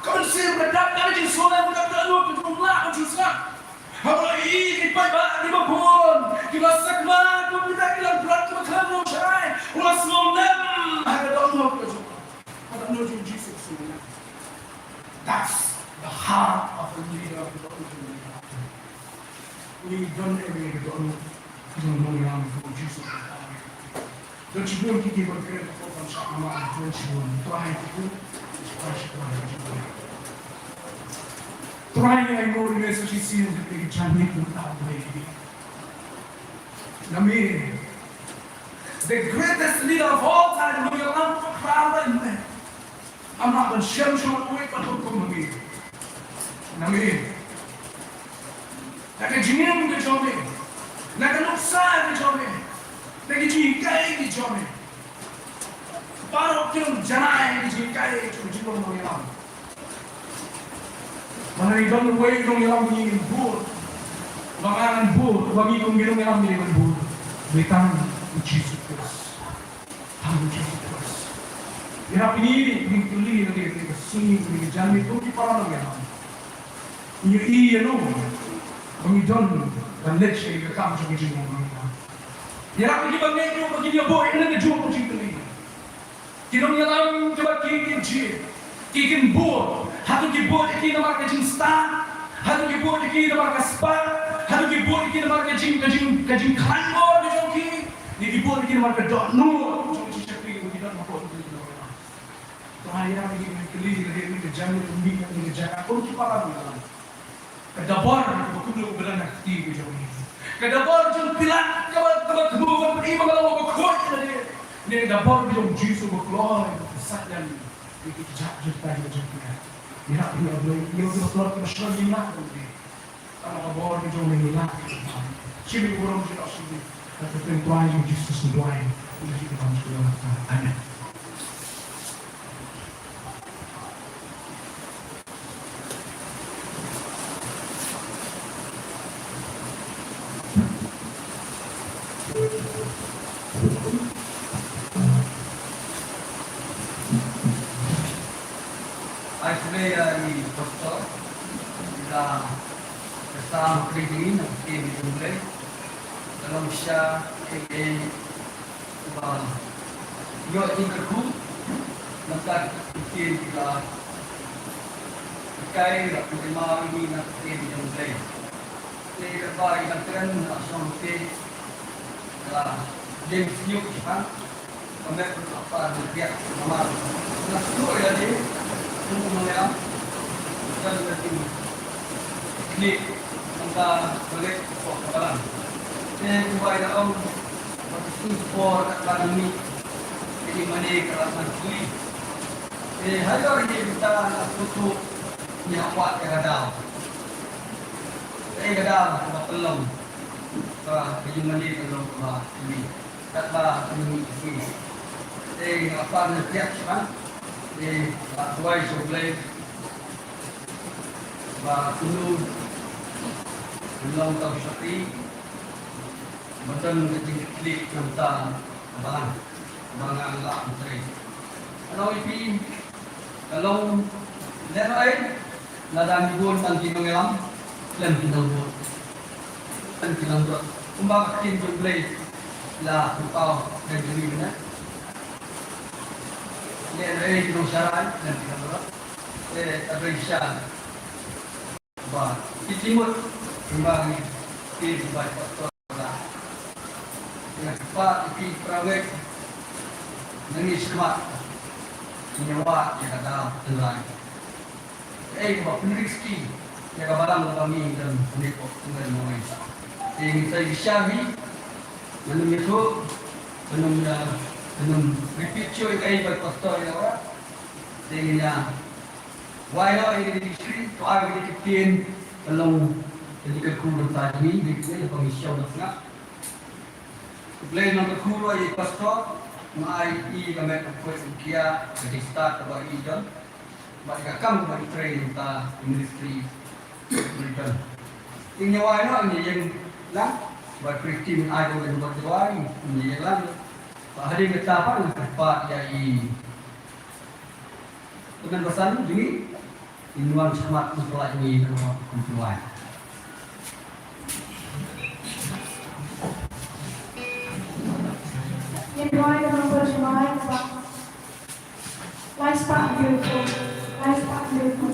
Ka mynsiem ka dap, ka jingsngewlem ka dap, ka dohnud ka jong u lah ka jingsngap. Haba u ïeit ïa ki paidbah kiba bun, kiba sakma, kiba pynïaid, ki langbrot, kiba khlem ïoh shai, u la sngewlem ha ka dohnud ka jong u. Ka dohnud jong U Jisu ka sngewlem. That's the heart of a leader, ka dohnud jong u leader. Ngi don ïa ka dohnud jong u nongïalam jong U Jisu. Don shibun ki, kiba kren hapoh ban shah namar don shibun. Trai ki, trai shibun. Trai ngi ainguh ïa me sa shisien ha kane ka janmiet mynta, Blei. Na me, the greatest leader of all time, nongïalam ba khraw ïa me. Ngam lah ban shem shuh uwei pat uwei kum ma me. Na me. Na ka jingim ka jong me. Na ka nuksa ka jong me. Na ki jinghikai ki jong me. Baroh ki nongjanai ki jinghikai ki jong me, nongïalam. Ba ngi don uwei u nongïalam ba ngi bud. Ba ngan bud, ba ngi kum ki nongïalam ngi ban bud. Ba dei tang U Jisu Khrist. Tang U Jisu Khrist. Ïa phi, ngi kylli na ka sngi, na ka janmiet, kum ki para nongïalam. Ngi ïohi ïano ba ngi don ban leit sha ka kam jong ka jinglong nongïalam. Ïa phi, kiba ngeit ruh ba kin ïa buh ïa kane ka jong ka jingkylli. Ki nongïalam kiba ki kin jied, ki kin bud, hato ki bud ïa ki namar ka jingstad, hato ki bud ïa ki namar ka spah, hato ki bud ïa ki namar ka jing, ka jing, ka jingkhlaiñ bor ka jong ki, ne ki bud ïa ki namar ka dohnud jong ka jingshakri kaba ki don hapoh jong ki nongïalam. Trai, ïa ki ngi kylli ïa ka janmiet, ïa ka jaka kum ki para nongïalam. Ka dabar kaba kumno ba don ha ka kti ka jong ngi. Ka dabar jong Pilat kaba, kaba kumno ba phi ba ka long ba khuid ïa lade. Ne ka dabar ka jong U Jisu ba kloi ba pynsaitjam ïa ki kjat jingpynïaid jong phi. Ïa phi, ïa phi, ïa phi ba kloi, ba shlur ïa lade. Tang ka bor ka jong ngi la. Shim ïa ka burom jong ngi, shim ïa ka kyrteng Trai jong U Jisu Khrist ngi duwai. Ïa ki kyrteng jong ngi. Amen. Tam kri ding na ktien jong U Blei. Ka long shisha kaei kaei ba ïoh jingkyrkhu na ka ktien, ka kai, ka pynjemah ïa ngi na ktien jong U Blei. Te kaba ïa ka kren na shong te ka dei sniewbha. Ka met ka par ka piat namar na shu ïa dei kum kum ïa kan ka dei. Ni nangta balik ka por ka balang. Te kumba ïa ong ba ka shu por ka balang ni. Te ïa mane ka la san suli. Te ha ïa ïa kita na shu tu ïa wat ïa ka daw. Te ïa ka daw ka ba pynlong ka ïa mane ka long ka ba suli. Katba ka mih ka sngi. Te nga pan na thiah sha. Te nga duwai sha U Blei ba kumno ka long ka shakri ba don ka jingkitkhlieh nangta ka balang ba nga lah ban trei. Ano ipi ka long lehnohei. Lada ngi bun tang ki nongïalam, lem ki nongbud. Lem ki nongbud. Kumba ka ktien jong U Blei la pynpaw ha ka jingim ne. Lehnohei ki nongsharai, lem ki nongbud. Te ka dei shisha ba ki jingmut kumba ngi ktien kumba pastor. Ïa kpa ïa ki para ngeit. Ngi smat. Ngi wad ïa ka daw tynrai. Ei ba pynriski ïa ka balang ba ngi don pynrisko tynrai mo ngi. Te ngi sa ïa shahi. Ngan ym ïathuh. Ngan ym ïa, ngan ym repeat shuh ïa kaei ba pastor ïa ora. Te ngi ïa wai noh ïa ka dictionary, to ai ïa ka ktien, ka long ka dei ka kyrkhu nangta jong ngi, dei ka ktien ba ngi shong na sngap. U Blei nang kyrkhu ruh ïa i pastor, nga ai i ka met ka poi ka kia, ka jingstad kaba i don. Bad ka kam kaba i trei nangta i ministry i don. Ïa wai noh ïa ïeng lang, bad Christine ai ka met ka poi ïa ïeng lang. Bad hadien kata pat nga kyrpad ïa i Pynban basan jong ngi, in wan shakhmat na pla jong ngi na kum tuan. Ngin rwai da nongpynshoi ba. Lai spah beautiful. Lai spah beautiful.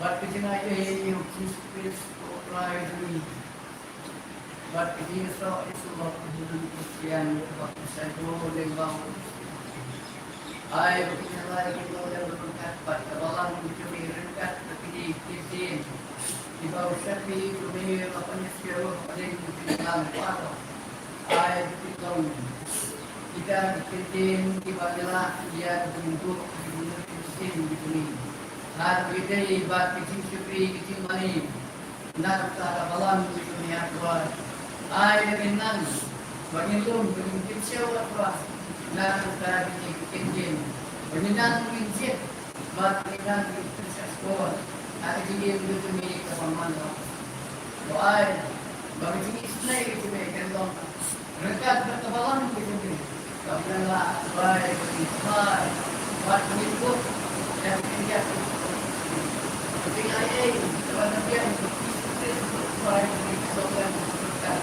Bad ka jingaiei ïa u Jisu Khrist u Trai jong ngi, bad ka jingïasoh ïasyllok ka jong ki Khristan, bad ka jingïasoh lyngba u Ai ba ki ngi lai ki long lem ryngkat bad ka balang jong me, ryngkat bad kine ki ktien kiba u Shakri jong me u la pynïasoh hadien ka jingïalang baroh. Ai ba ki long kita ki ktien kiba ngi lah ïa ka jingduh ka jingduh ki ktien jong me. Ai ba ki dei bad ki jingshakri ki jingmane na ka bynta ka balang jong me, A Trai. Ai ba ngin nang, ba ngin lum, ba ngin kynshew, A Trai, na ka bynta kine ki ktien. Ba ngin nang, ba ngin jied, ba ngin nang, ba ngin pynshah shkor ha ka jingim jong me kaba man la. To ai ba ka jingisynei jong me kan long ryngkat bad ka balang jong me. Ka balang, A Trai, ka jingkhuslai bad ka jingkut ïa ka jingïap. Ka jingaiei kaba na biang ka jingkhuslai jong me kan long ryngkat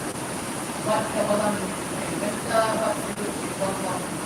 bad ka balang jong me, mynta bad shuh shuh, bad